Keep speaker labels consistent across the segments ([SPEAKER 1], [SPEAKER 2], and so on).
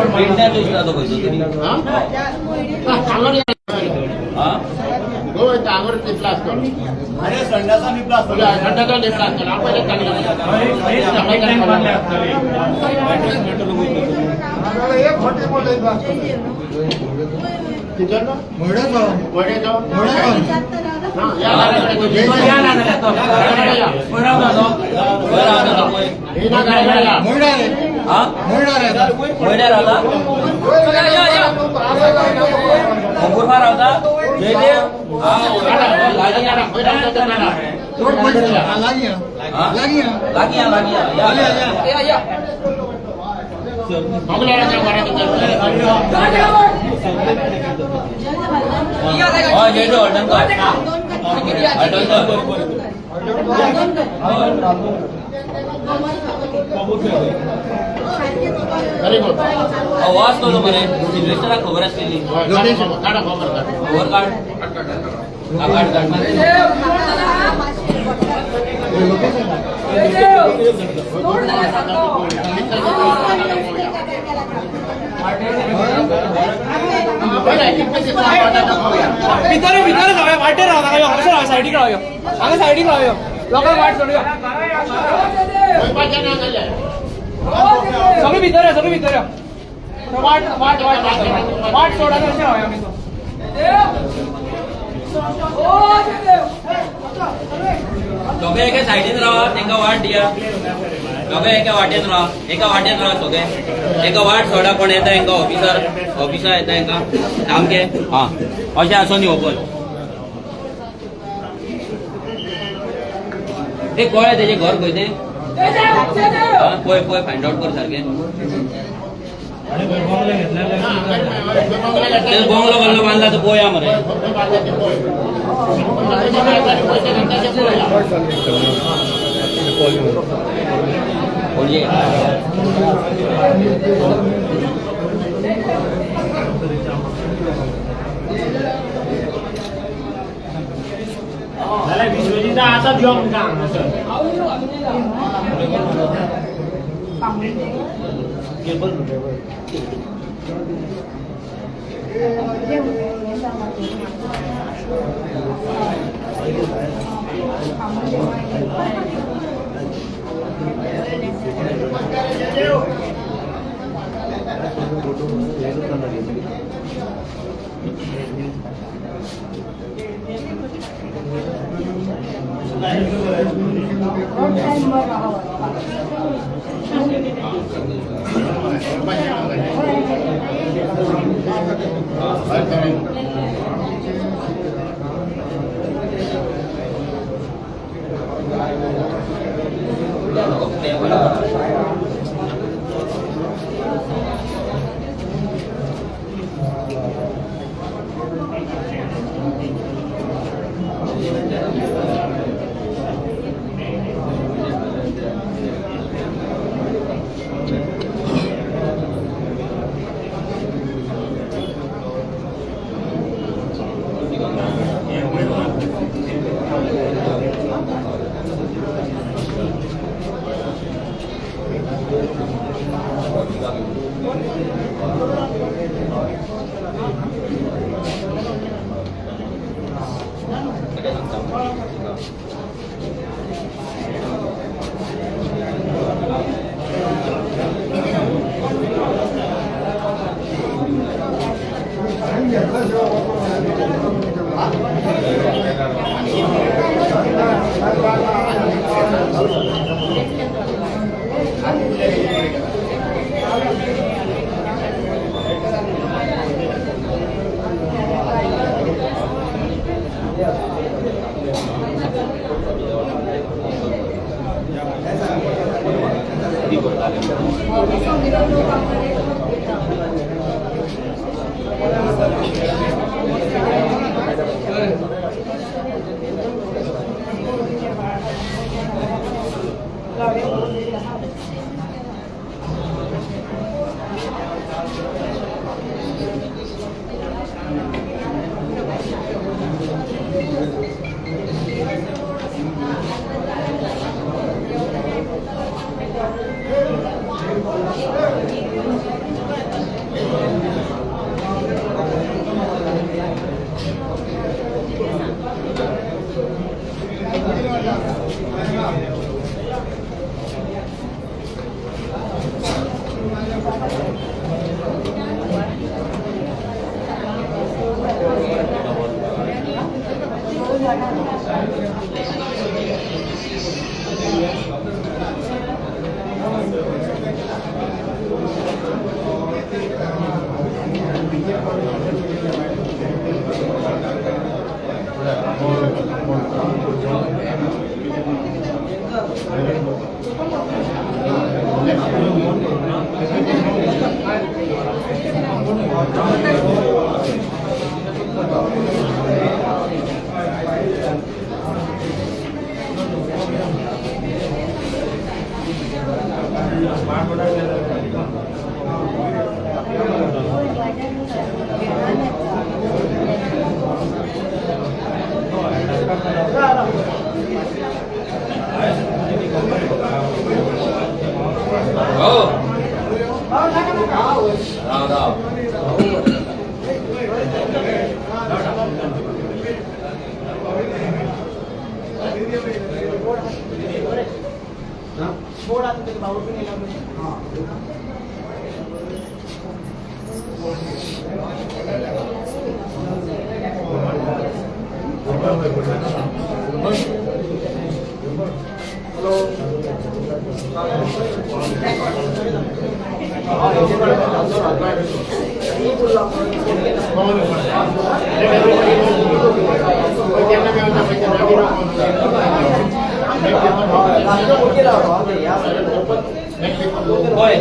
[SPEAKER 1] पेडण्यार दिसता तो खंयचो तरी. हा.
[SPEAKER 2] अरे, संडासा निपला असतो.
[SPEAKER 1] खंय रावता तो पळय? हा, मयड्यार रावता. या या, अंकुरफार रावता जयदेव. हा, लागीं हा, लागीं या, लागीं या. या या. हय जयदेव, हळदणकर, हळदणकर. हय. वास कसो मरे सिल्वेस्टराक खबर आसलेली. खबर काड. हा, काड काड.
[SPEAKER 3] भितर भितर सगळे वाटेर रावता काय? हांगासर राव, सायडीक राव यो. हांगा सायडीक राव यो, लोकांक वाट सोडूया. सगळे भितर या, सगळे भितर या. वाट वाट वाट वाट सोडा, अशें रावया आमी तो.
[SPEAKER 1] सगळे एका सायडीन रावा, तांकां वाट दिया. सगळे एका वाटेन रावा, एका वाटेन रावा. सगळे एका वाट सोडा. कोण येता हेंका? ऑफिसर, ऑफिसर येता हेंका सामके. हा, अशें आसो न्ही ओपन. ते कळ्ळें तेजें घर खंय तें. हा, पळय पळय, फायंड आउट कर सारकें. ते बंगलो कसलो बांदला तो पळोवया मरे. पणजे.
[SPEAKER 4] जाल्यार विश्वजिता आतां यो म्हणटा हांगासर.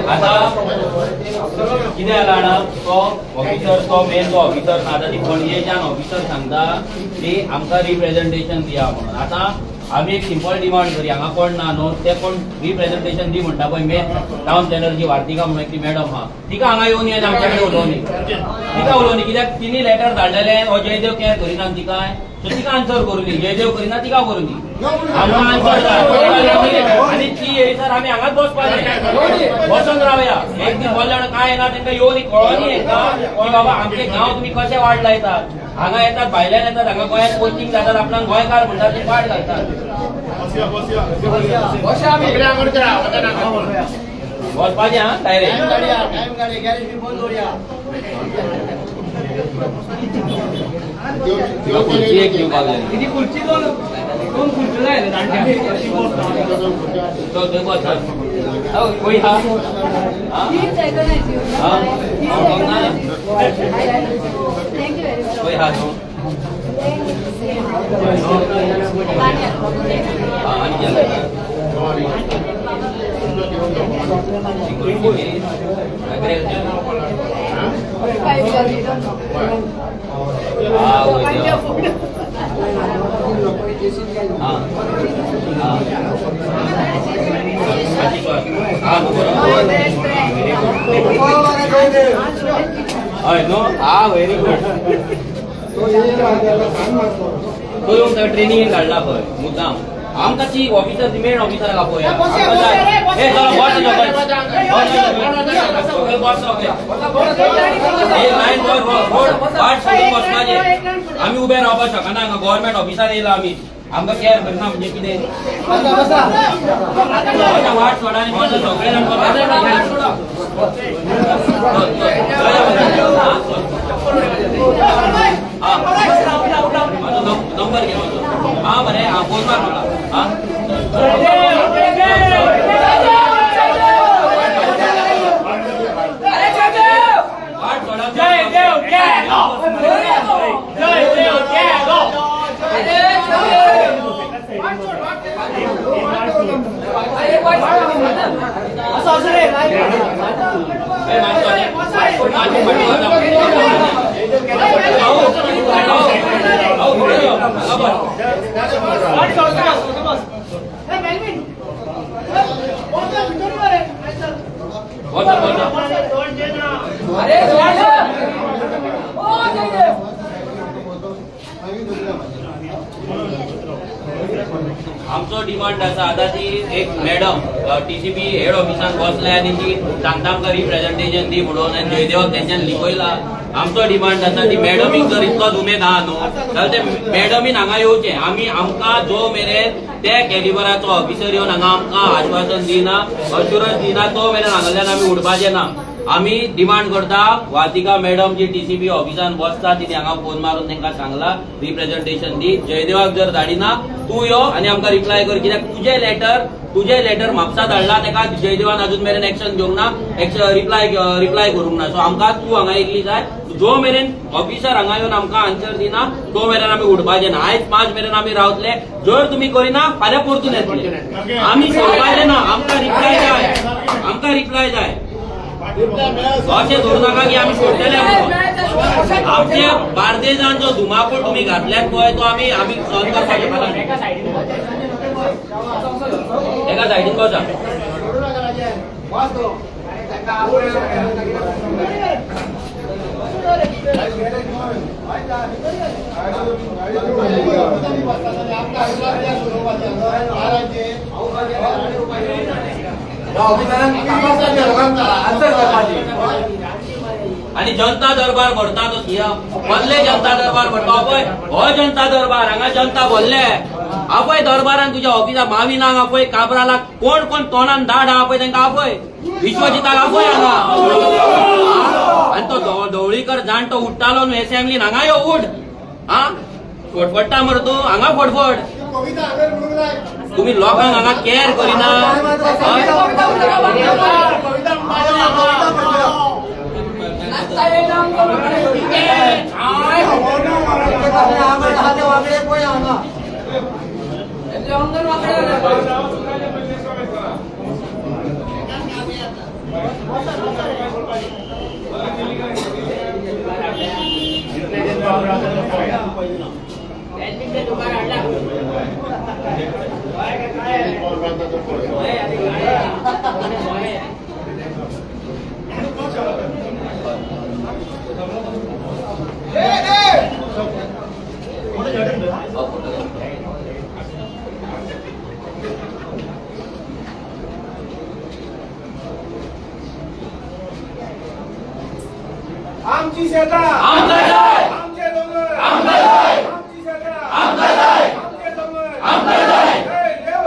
[SPEAKER 1] आता कितें जाला जाणा, तो ऑफिसर तो मेन तो ऑफिसर ना, आतां ती पणजेच्यान ऑफिसर सांगता की आमकां रिप्रेझेंटेशन दिया म्हणून. आतां आमी एक सिंपल डिमांड करी, हांगा कोण ना न्हू, ते कोण रिप्रेझेंटेशन दी म्हणटा पळय मेन टावन प्लॅनर जी वार्तिका म्हणून ती मॅडम आहा, तिका हांगा येवन येत आमच्या कडेन उलोवनी, तिका उलोवनी कित्याक तिनी लेटर धाडलेलें हो जयदेव केअर करिना तिका, सो तिका आन्सर करूं दी, जयदेव करिना तिका करूं दी, आमकां आन्सर जाय. आनी ती येयसर आमी हांगाच बसपाचें, बसून रावया. एक दीस बोल्ले कांय ना, तेंकां येवन कळोनी हेंकां की बाबा आमचे गांव तुमी कशे वाट लायतात, हांगा येतात भायल्यान येतात, हांगा गोंयांत कोचिंग जातात, आपणाक गोंयकार म्हणटात ते वाट घालतात. वचपाचें हा डायरेक्ट खुर्ची एक दिवपाक जाय,
[SPEAKER 3] खुर्ची दोन दोन खुर्च्यो जाय जाणट्यांक.
[SPEAKER 1] कोई हा कोई हा न्हू व्हेरी गुड. तो येवन ट्रेनिंगेक धाडला पळय मुद्दाम आमकां ती ऑफिसर मेन ऑफिसराक आपोवया. लायन रोड वाट सोडून बसपाचें, आमी उबे रावपाक शकना. हांगा गव्हर्मेंट ऑफिसार येयला आमी, आमकां केअर करना म्हणजे कितें. वाट सोडा आनी बसा सगळे जाण नंबर घे म्हजो. हा बरें, हा फोन मार म्हाका. हा वाट सोडा. आमचो डिमांड आसा आतां ती एक मॅडम टीसीपी हेड ऑफिसान बसल्या आनी ती सांगता आमकां रिप्रेझेंटेशन दी म्हणून, आनी जयदेवाक तेंच्यान लिपयला. आमचो डिमांड आसा ती मॅडमीक जर इतलोच उमेद आहा न्हू जाल्यार ते मॅडमीन हांगा येवचें. आमी आमकां जो मेरेन ते कॅलिबराचो ऑफिसर येवन हांगा आमकां आश्वासन दिना, अश्युरन्स दिना, तो मेरेन हांगाल्यान आमी उडपाचें ना. आमी डिमांड करता वातिका मॅडम जी टीसीपी ऑफिसान बसता तिने हांगा फोन मारून तांकां सांगला रिप्रेझेंटेशन दी. जयदेवाक जर धाडिना तूं यो आनी आमकां रिप्लाय कर, कित्याक तुजें लेटर तुजें लेटर म्हापसा धाडला तेका जयदेवान अजून मेरेन एक्शन घेवंक ना, रिप्लाय रिप्लाय करूंक ना. सो आमकां तूं हांगा येयल्ली जाय. जो मेरेन ऑफिसर हांगा येवन आमकां आन्सर दिना तो मेरेन आमी उठपाचे ना. आयज 5 मेरेन आमी रावतले. जर तुमी करिना फाल्यां परतून येतले. आमी सोडपाचे ना. आमकां रिप्लाय जाय, आमकां रिप्लाय जाय. अशें धरू नाका की आमी सोडटले म्हणून. आमच्या बार्देजान जो धुमाकूळ तुमी घातल्यात पळय तो आमी आमी सहन करपाक शकना. एका सायडीन बसा. आणि जनता दरबार भरता तो सीएम भरले, जनता दरबार भरता. आपय हो जनता दरबार, हांगा जनता भरले. आपय दरबारान तुज्या ऑफिसा माविनाक आपय, काब्रालाक, कोण कोण तोंडान दाड आपय तांकां आपय, विश्वजिताक आपय हांगा. आनी तो ढवळीकर जाणटो उठ्ठालो न्हू एसेंब्लीन, हांगा यो उठ. आ फटफट्टा मरे तूं हांगा फटफट. तुम्ही लोकांक हांगा केअर करिना.
[SPEAKER 5] आमची शेतां,
[SPEAKER 1] आमकां जाय,
[SPEAKER 5] आमचे दोंगर,
[SPEAKER 1] आमकां जाय,
[SPEAKER 5] आमची शेतां,
[SPEAKER 1] आमकां जाय,
[SPEAKER 5] आमचे दोंगर,
[SPEAKER 1] आमकां जाय.
[SPEAKER 5] जय देव,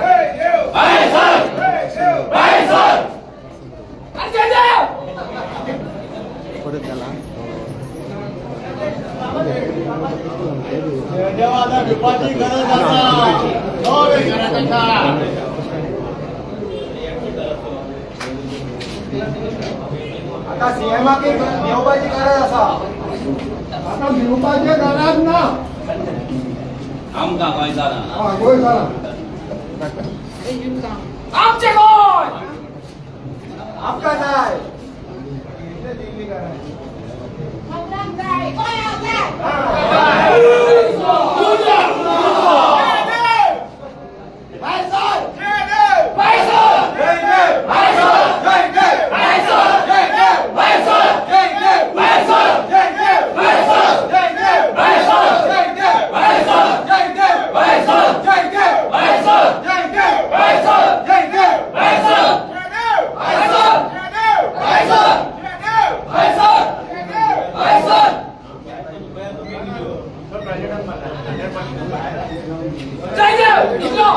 [SPEAKER 5] जय देव,
[SPEAKER 1] भायर सर,
[SPEAKER 5] जय देव.
[SPEAKER 1] भायर सर.
[SPEAKER 2] देवा आता भिवपाची गरज आसा.
[SPEAKER 5] आता सीएमाक घेवपाची गरज आसा.
[SPEAKER 6] आता भिवपाचे गरज ना.
[SPEAKER 1] आमकां गोंयकारांक
[SPEAKER 6] हय, गोंयकारांक.
[SPEAKER 3] आमचे गोंय
[SPEAKER 5] आमकां जाय.
[SPEAKER 3] जयदेव इतलो.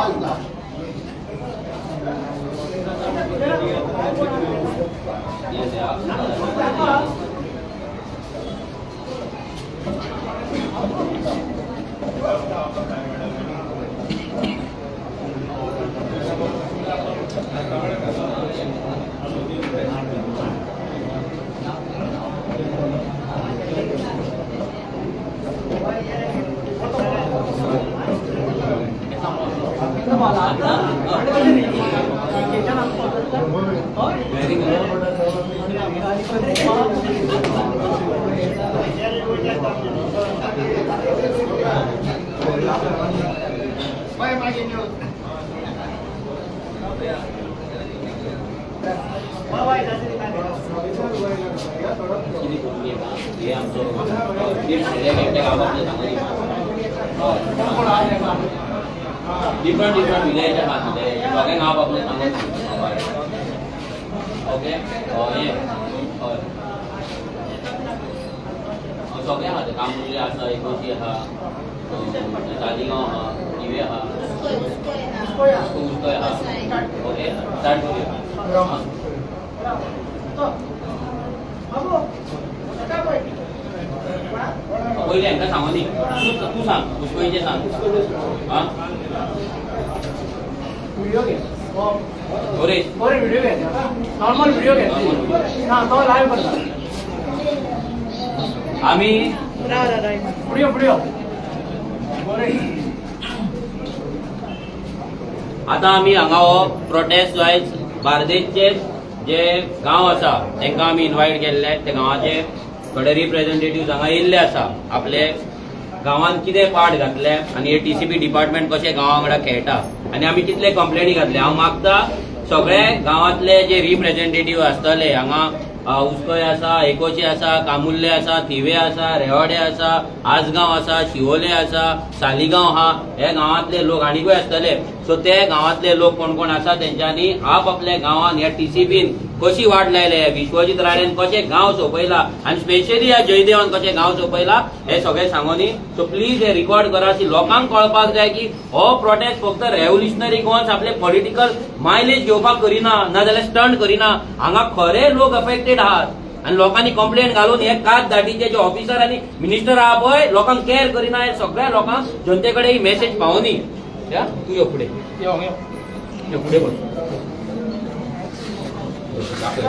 [SPEAKER 1] Very good. कितें करूं हे आमचो डिफरंट डिफरंट विलेज आहा तुजे सगळ्यांक हांव आपलें सांगून. ओके, हय हय सगळें आहा तें कांबुर्ले आसा, एकोशी आहा, सालिगांव आहा, थिवे आहा, उस्कोय आहा. ओके, स्टार्ट करूया. पयलीं हांकां सांगो न्ही, तूं सांग, उस्कोयचें सांग. आं
[SPEAKER 3] व्हिडिओ घे.
[SPEAKER 1] बरे.
[SPEAKER 3] बरे व्हिडिओ घे, नॉर्मल व्हिडिओ घे ना, तो लाईव्ह करता.
[SPEAKER 1] आम्ही
[SPEAKER 3] फुडें यो, फुडें यो. बरे.
[SPEAKER 1] आता आमी हांगा हो प्रोटेस्ट आयज बार्देसचे जे गांव आसा तांकां आमी इन्वायट केल्ले. ते गांवाचे थोडे रिप्रेझेंटेटिव्ह हांगा येयल्ले आसा. आपले गांवांत कितें पाड घातले आनी हे टीसीपी डिपार्टमेंट कशें गांवा वांगडा खेळटा आनी आमी कितले कंप्लेनी घातले. हांव मागता सगळे गांवांतले जे रिप्रेझेंटेटिव्ह आसतले हांगा, उसकय आसा, एकोचे आसा, कामुल्ले आसा, थिवे आसा, रेवाडे आसा, आजगांव आसा, शिवोले आसा, सालिगांव आहा, हे गांवांतले लोक आनीकूय आसतले. सो ते गांवांतले लोक कोण कोण आसा तेंच्यांनी आप आपल्या गांवान ह्या टीसीपीन कशी वाट लायले, विश्वजीत राणेन कशें गांव सोंपयला आनी स्पेशली ह्या जयदेवान कशें गांव सोंपयला हे सगळें सांगोनी. सो प्लीज हे रिकॉर्ड करा की लोकांक कळपाक जाय की हो प्रोटेस्ट फक्त रेव्होल्युशनरी गोवन्स आपले पॉलिटिकल मायलेज घेवपाक करिना, नाजाल्यार स्टंट करिना. हांगा खरे लोक अफेक्टेड आहात आनी लोकांनी कंप्लेन घालून हे कात दाटीचे जे ऑफिसर आनी मिनिस्टर आहा पळय, लोकांक केअर करिना. हे सगळ्या लोकांक जनते कडेन ही मेसेज पावोनी. या, तूं यो फुडें.
[SPEAKER 3] यो यो.
[SPEAKER 1] यो फुडें बस. दाखय.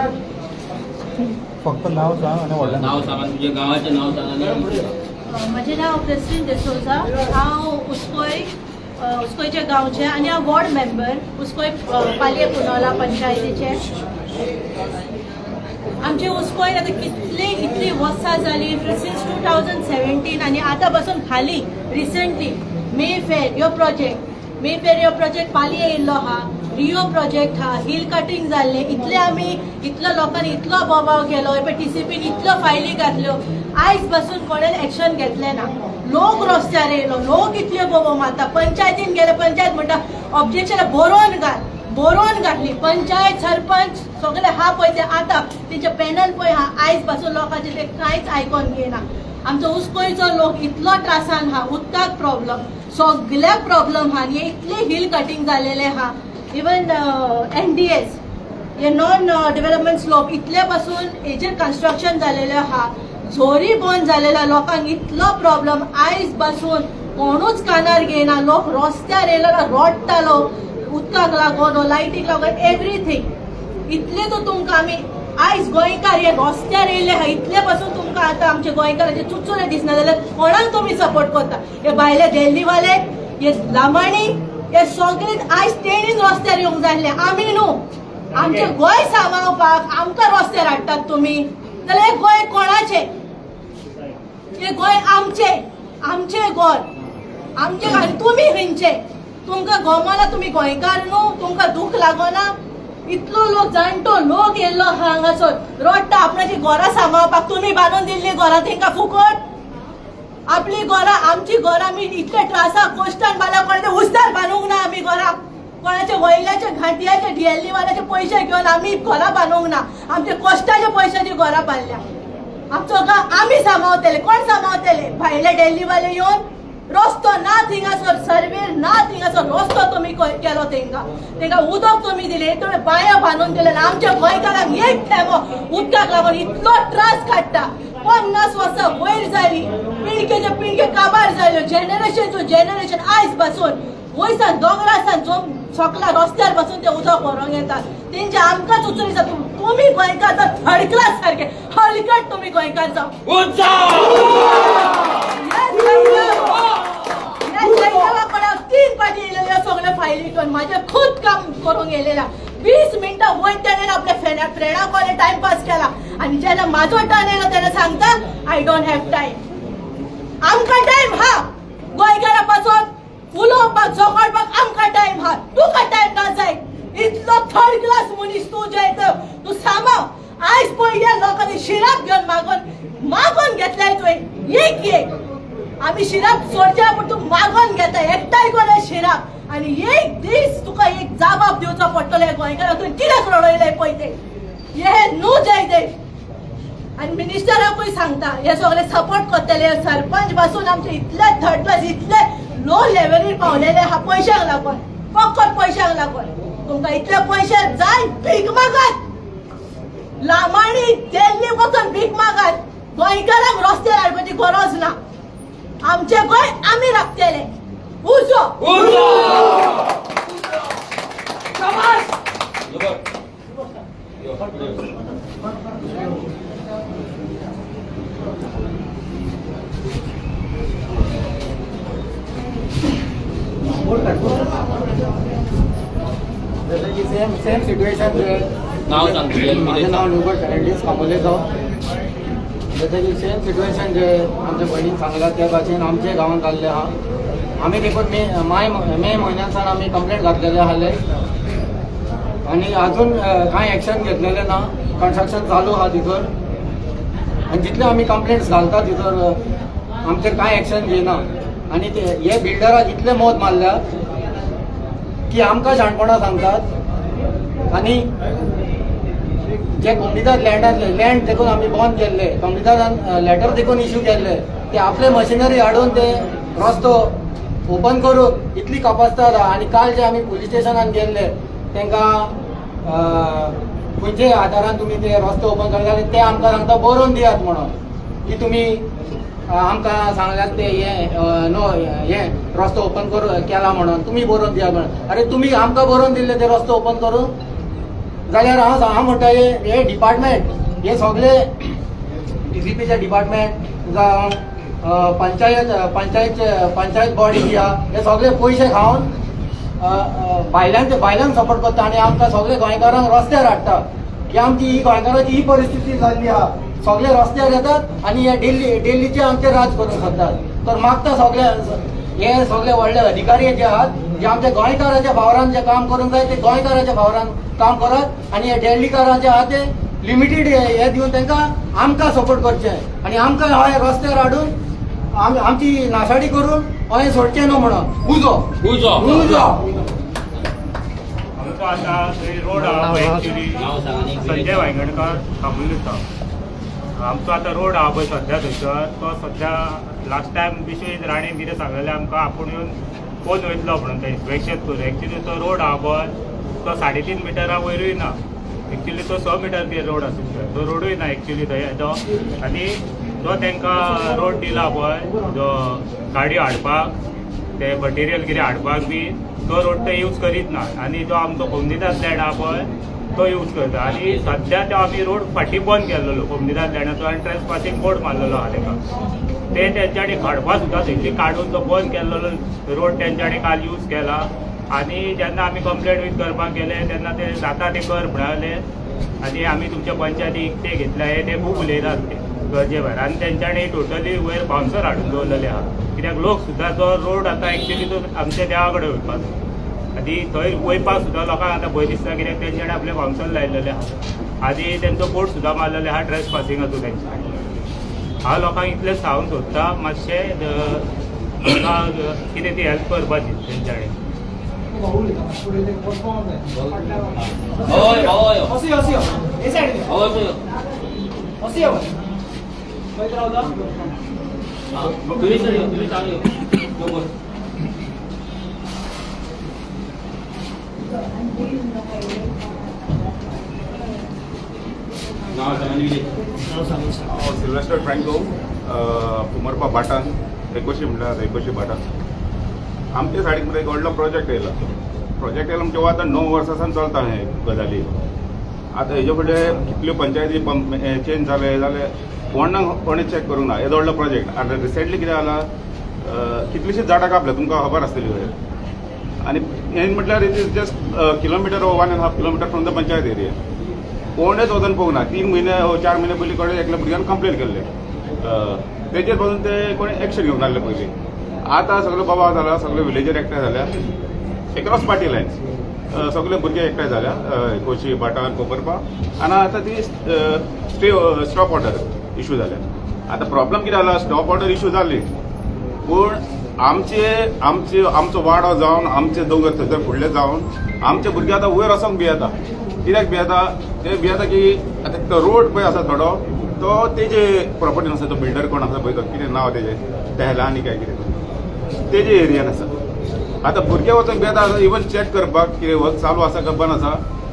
[SPEAKER 2] फक्त नाव सांग आणि व्हडल्यान.
[SPEAKER 1] नाव सांगा, तुझ्या गांवाचें नाव सांग आनी
[SPEAKER 7] म्हजें नांव क्रिस्टीन डिसोजा. हांव उसकोय, उसकोयच्या गांवचें आनी हांव वॉर्ड मेंबर उसकोय, पालये पुनोला पंचायतीचे. आमचे उसकोय आतां कितली इतली वर्सां जालीं, सिन्स 2017, आनी आतां पासून खाली रिसंटली मे फेर ह्यो प्रोजेक्ट, मे फेर ह्यो प्रोजेक्ट पालये येयल्लो आहा, रिओ प्रोजेक्ट हा, हिल कटिंग जाल्लें. इतले आमी इतलो लोकांनी इतलो बोबाव केलो, पळय टीसीपीन इतल्यो फायली घातल्यो, आयज पासून कोणें एक्शन घेतलें ना. लोक रस्त्यार येयलो, लोक इतल्यो बोबो मारता. पंचायतीन गेले, पंचायत म्हणटा ऑब्जेक्शन बरोवन घाल. बरोवन घातली पंचायत, सरपंच सगळे हा पळय ते आतां तेंचे पॅनल पळय हा, आयज पासून लोकांचे ते कांयच आयकोन घेयना. आमचो उसकोयचो लोक इतलो त्रासान हा, उदकाक प्रॉब्लम, सगळ्याक प्रॉब्लम हा आनी इतले हिल कटिंग जालेले हा. इवन एनडीएस हे नॉन डेव्हलपमेंट स्लोप इतले पासून हेजेर कन्स्ट्रक्शन जालेलें आहा, झोरी बंद जालेल्या, लोकांक इतलो प्रॉब्लम. आयज पासून कोणूच कानार घेयना. लोक रस्त्यार येयलो, रडटालो उदकाक लागून, लायटीक लागून, एवरीथींग. इतले तो तुमकां आमी आयज गोंयकार हे रस्त्यार येयले आहा. इतले पासून तुमकां आतां आमचे गोंयकाराचे चुचुरे दिसना जाल्यार कोणाक तुमी सपोर्ट करता? हे भायले दिल्लीवाले, हे लामाणी, हे सगळे आयज तेणीन रस्त्यार येवंक जाय आसले, आमी न्हू. आमचे गोंय सांबाळपाक आमकां रस्त्यार हाडटात तुमी जाल्यार हे गोंय कोणाचें? हे गोंय आमचें, आमचें गोंय आमचें. आनी तुमी खंयचे? तुमकां गोमना तुमी गोंयकार न्हू? तुमकां दूख लागोना? इतलो लोक, जाणटो लोक येयल्लो आहा हांगासर, रडटा आपणाची घरां सांबाळपाक. तुमी बांदून दिल्ली घरां तेंकां फुकट. आपली घरां, आमची घरां आमी इतले त्रासा कश्टान बांदल्या. कोणाच्या उस्तार बांदूंक ना आमी घरां. कोणाच्या वयल्याच्या घांटयाचे डिएलवाल्याचे पयशे घेवन आमी घरां बांदूंक ना. आमच्या कश्टाच्या पयशाची घरां बांदल्या. आमचो गांव आमी सांबाळतले, कोण सांबाळतले? भायले डेल्लीवाले येवन? रस्तो ना थिंगासर, सर्वेर ना थिंगासर. रस्तो तुमी केलो तेंकां, तेंकां उदक तुमी दिलें, तुमी बांयो बांदून दिले. आमच्या गोंयकारांक एक थेंबो उदकाक लागून इतलो त्रास काडटा. 50 वर्सां वयर जाली, पिळगेचे पिळगे काबार जाल्यो, जनरेशन टू जनरेशन. आयज पासून वयसान दोंगरासान जो सकला रस्त्यार बसून ते उदक व्हरोंक येतात तेंचे. आमकां चुचून दिता तुमी गोंयकार जावन थर्ड क्लास सारके हलकट तुमी गोंयकार जावन. ह्या तीन पाटी येयलेले सगळे फायली घेवन, म्हाजें खूद काम करूंक येयलेल्या. 20 मिनटां वयर तेणें आपल्या फ्रेंडा फ्रेंडा कोणे टायमपास केला आनी जेन्ना म्हाजो टर्न येयलो तेन्ना सांगता, "I don't have time." आमकां टायम हा गोंयकारा पासून उलोवपाक, झगडपाक आमकां टायम हा, तुका टायम ना जाय. इतलो थर्ड क्लास मनीस तूं जयदेव. तूं सांबाळ. आयज पळय लोकांनी शिराप घेवन मागोन मागोन घेतलाय तुवें. एक एक आमी शिराप सोडच्या, पूण तूं मागोन घेता एकठांय कोण शिराप. आनी एक दीस तुका एक जबाब दिवचो पडटलो गोंयकाराक, तुवें कित्याक रडयलें पळय ते. हे न्हू जयदेव. आनी मिनिस्टराकूय सांगता, हे सगळे सपोर्ट करतले सरपंच पासून आमचे इतले थर्ड क्लास, इतले लो लेवलीर पावलेले आहा पयशांक लागून, फकत पयशांक लागून. तुमकां इतले पयशे जाय, भीक मागात. लामाणी दिल्ली वचून भीक मागात. गोंयकारांक रस्त्यार हाडपाची गरज ना. आमचे गोंय आमी राखतले. उजो.
[SPEAKER 1] यो, फुडें यो.
[SPEAKER 5] जशें की सेम सेम सिट्युएशन.
[SPEAKER 1] नाव सांग तुजें.
[SPEAKER 5] माझें नाव न्यूबर्ट फेर्नांडीस, खांबोलेचो. जशें की सेम सिट्युएशन जे आमच्या भयणीन सांगलां त्या भाशेन आमच्या गांवांत जाल्लें आहा. आमी देखून मे माय मे म्हयन्यान सावन आमी कंप्लेंट घातलेले आहले आनी अजून कांय एक्शन घेतलेलें ना. कन्स्ट्रक्शन चालू आहा तिथर आनी जितले आमी कंप्लेंट्स घालता तिथर आमचेर कांय एक्शन घेयना. आनी ते हे बिल्डराक इतले मौत मारल्या की आमकां शाणपणां सांगतात. आनी जे कोमनिदाद लँडांतले लँड देखून आमी बंद केल्ले, कोमनिदादान लेटर देखून इश्यू केल्ले, ते आपले मशिनरी हाडून ते रस्तो ओपन करून इतली कपासतात. आनी काल जे आमी पुलीस स्टेशनान गेल्ले, तांकां खंयचे आदारान तुमी ते रस्तो ओपन करता जाल्यार ते आमकां सांगता बरोवन दियात म्हणून की तुमी आमकां सांगल्यात ते हे नो हे रस्तो ओपन करू केला म्हणून तुमी बरोवन दियात म्हणून. अरे, तुमी आमकां बरोवन दिल्ले ते रस्तो ओपन करून जाल्यार हांव हांव म्हणटा, हे हे डिपार्टमेंट, हे सगळे डीसीपीचे डिपार्टमेंट जावं पंचायत पंचायत पंचायत बॉडी जी आहा, हे सगळे पयशे खावन भायल्यान भायल्यान सपोर्ट करता आनी आमकां सगळे गोंयकारांक रस्त्यार हाडटा की आमची ही गोंयकारांची ही परिस्थिती जाल्ली आहा. सगळे रस्त्यार येतात आनी हे डेल्ली डेल्लीचे आमचे राज करूंक सोदतात. तर मागता सगळे हे सगळे व्हडले अधिकारी जे आहात, जे आमच्या गोंयकाराच्या फावरान जे काम करूंक जाय ते गोंयकाराच्या फावरान काम करात आनी हे डेल्लीकारांचे आहा ते लिमिटेड हे दिवन तांकां आमकां सपोर्ट करचे आनी आमकां हय रस्त्यार हाडून आमची नाशाडी करून हय सोडचें न्हू म्हणून. उजो.
[SPEAKER 1] उजो.
[SPEAKER 5] उजो.
[SPEAKER 4] आमचो आतां थंय रोड आहा पळय एक्चुली.
[SPEAKER 1] नाव सांग आनी
[SPEAKER 4] संजय वायंगणकर, खांबोलीचो. आमचो आतां रोड आहा पळय सद्या थंयसर, तो सद्या लास्ट टायम विश्वजीत राणेन कितें सांगलेलें आमकां, आपूण येवन पळोवन वयतलो म्हणून थंय इन्स्पेक्शन करून. एक्चुली तो रोड आहा पळय तो 3.5 मिटरा वयरूय ना. एक्चुली तो 6 मिटर रोड आसूंक जाय, तो रोडूय ना एक्चुली थंय तो. आनी जो तांकां रोड दिला पळय, जो गाडयो हाडपाक, ते मटेरियल कितें हाडपाक बी, तो रोड ते यूज करीत ना. आनी जो आमचो कोमनिदाद लँड आहा पळय तो यूज करता. आनी सद्या तो आमी रोड फाटीं बंद केल्लो कोमनिदाद लँडाचो आनी ट्रेस पासिंग बोर्ड मारलेलो आहा तेका. ते तेंच्यांनी खडपां सुद्दां थंयची काडून तो बंद केल्लो रोड तेंच्यांनी काल यूज केला. आनी जेन्ना आमी कंप्लेंट बीन करपाक गेले तेन्ना ते जाता ते कर म्हणाले आनी आमी तुमच्या पंचायतीक ते घेतले, हे ते खूब उलयतात ते गरजे भायर. आनी तेंच्यांनी टोटली वयर बाउन्सर हाडून दवरलेले आहा, कित्याक लोक सुद्दां जो रोड आतां एक्चुली तो आमच्या देवा कडेन वयपाचो आनी थंय वयपाक सुद्दां लोकांक आतां भंय दिसता, कित्याक तेंच्यांनी आपले बाउन्सर लायलेले आहा आनी तेंचो बोर्ड सुद्दां मारलेले आहा ट्रेस पासिंगाचो तेंच्या. हांव लोकांक इतलें सांगूंक सोदता, मातशें आमकां कितें ती हेल्प करपाची तेंच्यांनी.
[SPEAKER 1] हय हय.
[SPEAKER 3] असो यो, असो यो, हे सायडीन यो.
[SPEAKER 1] हय यो.
[SPEAKER 3] असो यो. खंय रावता?
[SPEAKER 1] तुम्ही सर यो, तुम्ही चालू यो. यो बस. नाव सांग आनी विजय.
[SPEAKER 8] हांव सिल्वेस्टर फ्रँको, कुमरपा भाटान, एकोशी म्हणल्यार एकोशी भाटान. आमच्या सायडीक म्हळ्यार एक व्हडलो प्रोजेक्ट येयला. प्रोजेक्ट येयला म्हणजे आतां 9 वर्सां सावन चलता हे गजाली. आतां हेजे फुडें कितल्यो पंचायती पंप चेंज जाले हे जाले, कोणाक कोणें चॅक करूंक ना. येदो व्हडलो प्रोजेक्ट. आतां रिसेंटली कितें जाला, कितलीशींच झाडां कापल्या, तुमकां खबर आसतली खंय. आनी हें म्हटल्यार it is just kilometer, 1.5 kilometer from the panchayat area. कोणेच वचून पळोवंक ना. 3 म्हयने 4 म्हयने पयलीं कडेन एकल्या भुरग्यान कंप्लेन केल्ले, तेजेर पासून ते कोणी एक्शन घेवंक नासले पयलीं. आतां सगळे बाबा जाला, सगळे विलेजर एकठांय जाल्या, एक्रॉस पार्टी लायन्स सगळे भुरगे एकठांय जाल्या कोशी भाटान कोपरपा आनी आतां ती स्टे स्टॉप ऑर्डर इशू जाल्या. आतां प्रॉब्लम कितें जाला, स्टॉप ऑर्डर इशू जाली पूण आमचे आमचे आमचो वाडो जावन आमचे दोंगर थंयसर फुडले जावन आमचे भुरगे आतां वयर वचोंक भियेता. कित्याक भियेता? ते भियेता की आतां तो रोड पळय आसा थोडो, तो तेजे प्रॉपर्टीन आसा. तो बिल्डर कोण आसा पळय, तो कितें नांव तेजें, तेहला आनी काय कितें, तेजे एरियान आसा. आतां भुरगे वचोंक भियेता इवन चॅक करपाक कितें वर्क चालू आसा काय बंद आसा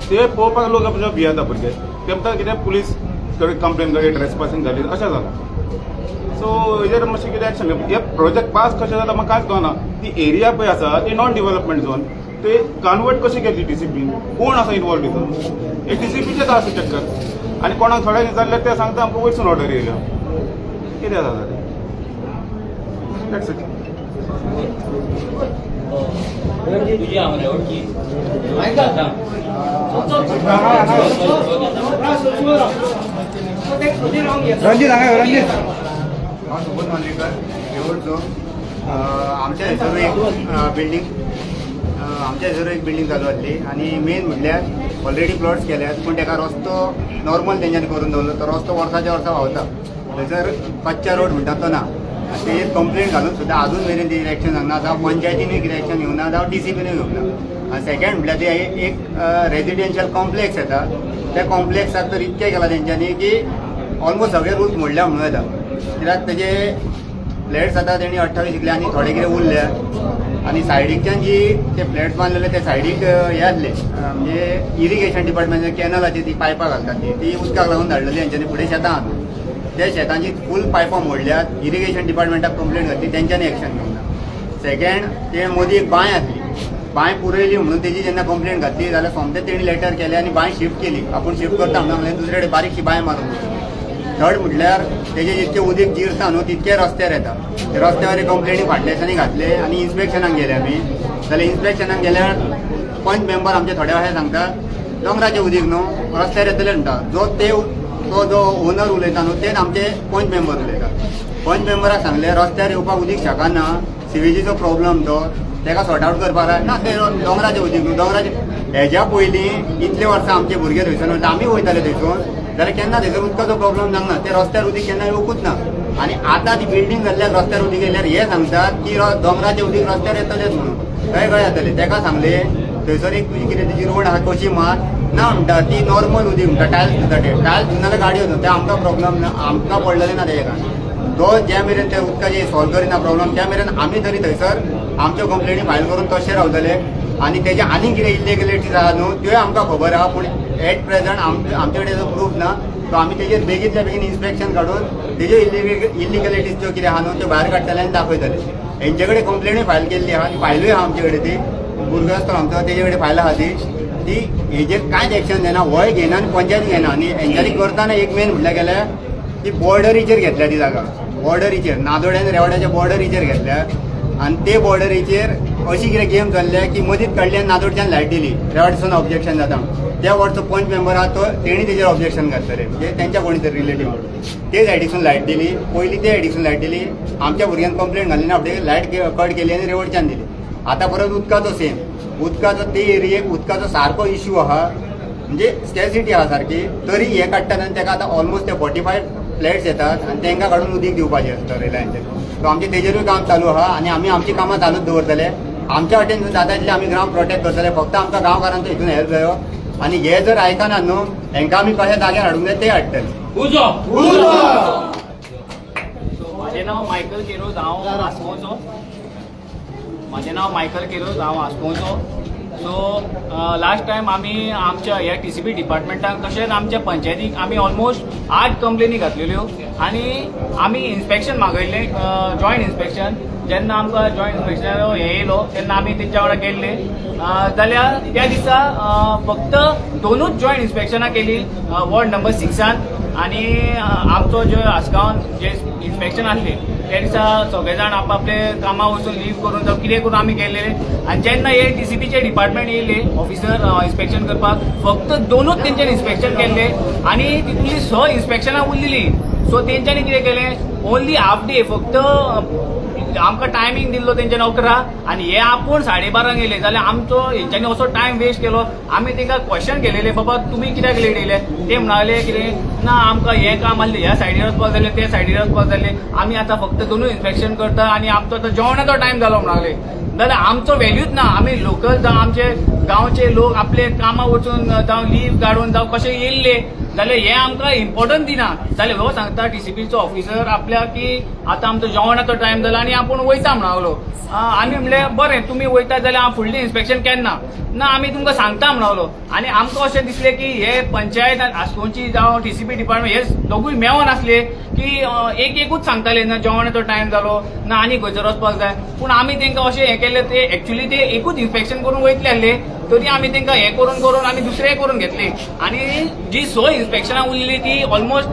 [SPEAKER 8] ते पळोवपाक. लोक भियेता भुरगे. ते म्हणटा कितें पुलीस कडेन कंप्लेन करी, ट्रेसपासिंग जाली, अशें जालां. सो हेजेर मातशें कितें एक्शन. हे प्रोजेक्ट पास कशें जाता म्हाका कांयच कळना. ती एरिया पळय आसा ती नॉन डिवलपमेंट झोन. ते कन्वर्ट कशें केली डीसीपीन? कोण आसा इनवॉल्व हितून? हे डीसीपीचेच आसा चक्कर. आनी कोणाक थोड्यांक विचारल्यार ते सांगता आमकां वयरसून ऑर्डर येयल्या. कितें जाता तें? That's it.
[SPEAKER 1] तुजी हांव रेवडची.
[SPEAKER 2] रणजीत, हांगा यो, रणजीत.
[SPEAKER 9] हांव सुबोध मांद्रेकर, रेवडचो. आमच्या थंयसर एक बिल्डींग चालू आसली आनी मेन म्हटल्यार ऑलरेडी प्लॉट्स केल्यात, पूण ताका रस्तो नॉर्मल तेंच्यांनी करून दवरलो. तो रस्तो वर्साच्या वर्सा व्हांवता. थंयसर कच्चा रोड म्हणटा तो ना. आनी तेजेर कंप्लेन घालून सुद्दां आजून मेरेन तेजेर एक्शन जावंक ना, जावं पंचायतीनूय कितें एक्शन घेवंक ना, जावं डीसीपीनूय घेवंक ना. आनी सेकंड म्हटल्यार ते एक रेजिडेन्शियल कॉम्प्लेक्स येता. त्या कॉम्प्लेक्साक तर इतकें केलां तेंच्यांनी की ऑलमोस्ट सगळे रूल्स मोडल्या म्हणूं येता, कित्याक तेजे फ्लॅट्स आतां तेणी 28 विकले आनी थोडे कितें उरले. आनी सायडीकच्यान जी ते फ्लॅट्स बांदलेले, ते सायडीक हे आसले, म्हणजे इरिगेशन डिपार्टमेंट कॅनलाची ती पायपां घालतात, ती ती उदकाक लागून धाडलेली हेंच्यांनी फुडें शेतां आहा. त्या शेतांची फूल पायपां मोडल्यात. इरिगेशन डिपार्टमेंटाक कंप्लेन घातली, तेंच्यांनी एक्शन घेवंक ना. सेकंड, ते मदीं एक बांय आसली. बांय पुरयली म्हणून तेजी जेन्ना कंप्लेन घातली जाल्यार सोमतें तेणी लेटर केलें आनी बांय शिफ्ट केली. आपूण शिफ्ट करता म्हणून सांगलें, दुसरे कडेन बारीकशी बांय मारून दिली. थर्ड म्हटल्यार तेजे जितके उदीक जिरता न्हू, तितके रस्त्यार येता. ते रस्त्यावर कंप्लेनी फाटल्या दिसांनी घातले आनी इन्स्पेक्शनाक गेले आमी. जाल्यार इन्स्पेक्शनाक गेल्यार पंच मेंबर आमचे थोडे अशें सांगता, दोंगराचें उदीक न्हू, रस्त्यार येतले म्हणटा. जो ते तो जो ओनर उलयता न्हू, तेच आमचे पंच मेंबर उलयता. पंच मेंबराक सांगले, रस्त्यार येवपाक उदीक शकना, सिवेजीचो प्रॉब्लम तो, तेका सॉर्ट आवट करपाक जाय. ना, ते दोंगराचें उदीक न्हू, दोंगराचें. हेज्या पयलीं इतले वर्सां आमचे भुरगे थंयसर वयता, आमी वयताले थंयसून, जाल्यार केन्ना थंयसर उदकाचो प्रॉब्लम जावंक ना. ते रस्त्यार उदीक केन्ना येवकूच ना. आनी आतां ती बिल्डींग जाल्ल्याक रस्त्यार उदीक येयल्यार हे सांगतात की दोंगराचें उदीक रस्त्यार येतलेच म्हणून. कळ्ळें कळ्ळें जातलें. तेका सांगलें, थंयसर एक तुजी कितें तुजी रोड आहा, कशी मार. ना म्हणटा, ती नॉर्मल उदीक म्हणटा, टायल्स धुता. ते टायल्स धुवन जाल्यार गाडयो न्हू, ते आमकां प्रॉब्लम ना, आमकां पडलेलें ना तेजे कारण. तो ज्या मेरेन ते उदकाचे सॉल्व करिना प्रॉब्लम, त्या मेरेन आमी तरी थंयसर आमच्यो कंप्लेनी फायल करून तशें रावतले. आनी तेजे आनीक कितें इल्लिगलिटीज आहा न्हू, त्यो आमकां खबर आहा, पूण एट प्रेझेंट आमचे कडेन जो प्रूफ ना, तो आमी तेजेर बेगींतल्या बेगीन इन्स्पेक्शन काडून तेज्यो इल्लिगलिटीज ज्यो कितें आहा न्हू, त्यो भायर काडटले आनी दाखयतले. हेंचे कडेन कंप्लेनूय फायल केल्ली आहा आनी फायलूय आहा आमचे कडेन. ती भुरगो आसतो आमचो, तेजे कडेन फायल आहा ती. ती हेजेर कांयच एक्शन घेना, होय घेना आनी पंचायत घेना. आनी हेंच्यांनी करतना एक मेन म्हटल्यार गेल्यार ती बॉर्डरीचेर घेतल्या ती जागा. बॉर्डरीचेर, नादोडे आनी रेवड्याच्या बॉर्डरीचेर घेतल्या. आनी ते बॉर्डरीचेर अशी कितें गेम चल्ल्या की मदींच काडली आनी नादोडच्यान लायट दिली, रेवाडसून ऑब्जेक्शन जाता म्हणून. त्या वॉर्डचो पंच मेंबर आहा तो, तेणी तेजेर ऑब्जेक्शन घातलें, म्हणजे तेंच्या कोणी तरी रिलेटीव. ते सायडीसून लायट दिली पयली, ते सायडीसून लायट दिली. आमच्या भुरग्यान कंप्लेन घाली ना, फुडें लायट कट केली आनी रेवडच्यान दिली. आतां परत उदकाचो सेम, उदकाचो ते एरियेक उदकाचो सारको इश्यू आहा, म्हणजे स्कॅसिटी आहा सारकी. तरी हे काडटात आनी तेका आतां ऑलमोस्ट ते 45 फ्लॅट्स येतात आनी तांकां काडून उदीक दिवपाचें आसता रिलायन्साचें. सो आमचें तेजेरूय काम चालू आहा आनी आमी आमची कामां चालूच दवरतले. आमच्या वाटेन जाता तितलें आमी ग्रावंड प्रोटेक्ट करतले. फक्त आमकां गांवकारांचो हितून हेल्प जायो. आनी हे जर आयकना न्हू, हेंकां आमी कशे जाग्यार हाडूंक जाय ते हाडटले.
[SPEAKER 1] उजो. म्हजें नांव मायकल केरोज, हांव आसगांवचो. म्हजें नांव मायकल केरोज, हांव आसगांवचो. सो लास्ट टायम आमी आमच्या ह्या टीसीपी डिपार्टमेंटाक तशेंच आमच्या पंचायतीक आमी ऑलमोस्ट आठ कंप्लेनी घातलेल्यो आनी आमी इन्स्पेक्शन मागयल्लें, जॉयंट इन्स्पेक्शन. जेन्ना आमकां जॉयंट इन्स्पेक्शन हें येयलो तेन्ना आमी तेंच्या वांगडा गेल्ले, जाल्यार त्या दिसा फक्त दोनूच जॉयंट इन्स्पेक्शनां केली वॉर्ड नंबर 6आन. आनी आमचो जो आसगांवान जे इन्स्पेक्शन आसलें त्या दिसा सगळे जाण आपापले कामां वचून लीव करून जावं कितें करून आमी गेल्ले. आनी जेन्ना हे टीसीपीचे डिपार्टमेंट येयले ऑफिसर इन्स्पेक्शन करपाक, फक्त दोनूच तेंच्यानी इन्स्पेक्शन केल्ले आनी तितूंतली स इन्स्पेक्शनां उरलेली. सो तेंच्यांनी कितें केलें, ओनली हाफ डे फक्त आमकां टायमींग दिल्लो तेंच्यानी 11 आनी हे आपूण 12:30 येयले. जाल्यार आमचो हेंच्यांनी असो टायम वेस्ट केलो. आमी तांकां क्वेश्चन केलेले, बाबा तुमी कित्याक लेट येयले? ते म्हणाले कितें ना, आमकां हें काम आसलें, ह्या सायडीर वचपाक जालें, त्या सायडीर वचपाक जालें, आमी आतां फक्त दोनूय इन्स्पेक्शन करता आनी आमचो आतां जेवणाचो टायम जालो म्हणाले. जाल्यार आमचो व्हॅल्यूच ना. आमी लोकल जावं आमचे गांवचे लोक आपले कामां वचून जावं लीव काडून जावं कशें येयल्ले.
[SPEAKER 10] जाल्यार हें आमकां इम्पॉर्टंट दिना. जाल्यार हो सांगता टीसीपीचो ऑफिसर आपल्याक की आतां आमचो जेवणाचो टायम जाला आनी आपूण वयता म्हणलो. आमी म्हणलें बरें तुमी वयता जाल्यार हांव फुडलें इन्स्पेक्शन केन्ना ना आमी तुमकां सांगता म्हणलो. आनी आमकां अशें दिसलें की हे पंचायत आसकोवची जावं टीसीपी डिपार्टमेंट हे दोगूय मेळोन आसले की एक एकूच सांगताले, ना जेवणाचो टायम जालो ना आनी खंयसर वचपाक जाय. पूण आमी तांकां अशें हें केलें, ते एक्चुली ते एकूच इन्स्पेक्शन करून वयतले आसले तरी आमी तांकां हें करून करून आमी दुसरें करून घेतली. आनी जी 6 इन्स्पेक्शनां उरली ती almost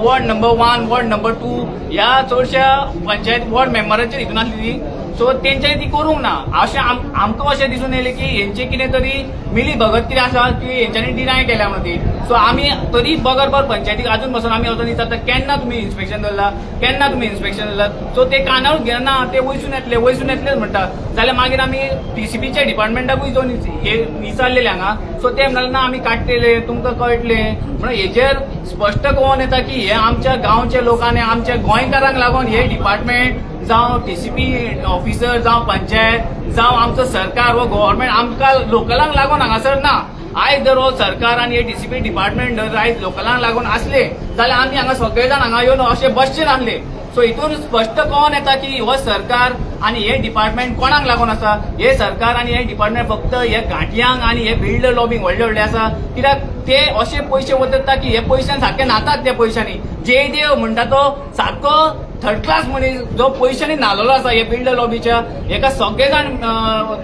[SPEAKER 10] ward number 1, ward number 2 ह्या चडश्या पंचायत वॉर्ड मेंबराचेर हितून आसली ती. सो तेंच्यांनी ती करूंक ना. अशें आमकां अशें दिसून येयलें की हेंचे कितें तरी मिली भगत कितें आसा की हेंच्यांनी डिनाय केल्या म्हणून ती. सो आमी तरी बगर बर पंचायतीक अजून बसून आमी वचून विचारता केन्ना तुमी इन्स्पेक्शन धरला, केन्ना तुमी इन्स्पेक्शन धरला. सो ते कानारूच घेना, ते वयसून येतले वयसून येतलेच म्हणटा. जाल्यार मागीर आमी टीसीपीच्या डिपार्टमेंटाकूय जावन विचारलेले हांगा. सो ते म्हणले ना आमी काडटले तुमकां कळटलें म्हणून. हेजेर स्पश्ट कळोन येता की हे आमच्या गांवच्या लोकांनी आमच्या गोंयकारांक लागून हे डिपार्टमेंट जावं टीसीपी ऑफिसर जावं पंचायत जावं आमचो सरकार व गव्हर्मेंट आमकां लोकलांक लागून हांगासर ना. आयज जर हो सरकार आनी हे टीसीपी डिपार्टमेंट जर आयज लोकलांक लागून आसले जाल्यार आमी हांगा सगळे जाण हांगा येवन अशे बसचे नासले. सो हितून स्पश्ट कळोन येता की हो सरकार आनी हे डिपार्टमेंट कोणाक लागून आसा. हे सरकार आनी हे डिपार्टमेंट फक्त हे घांटयांक आनी हे बिल्डर लॉबींग व्हडले व्हडले आसा, कित्याक ते अशे पयशे वतात की हे पयशान सारके न्हातात. त्या पयशांनी जयदेव म्हणटा तो सारको थर्ड क्लास मनीस जो पयशांनी न्हालेलो आसा हे बिल्डर लॉबीच्या. हेका सगळे जाण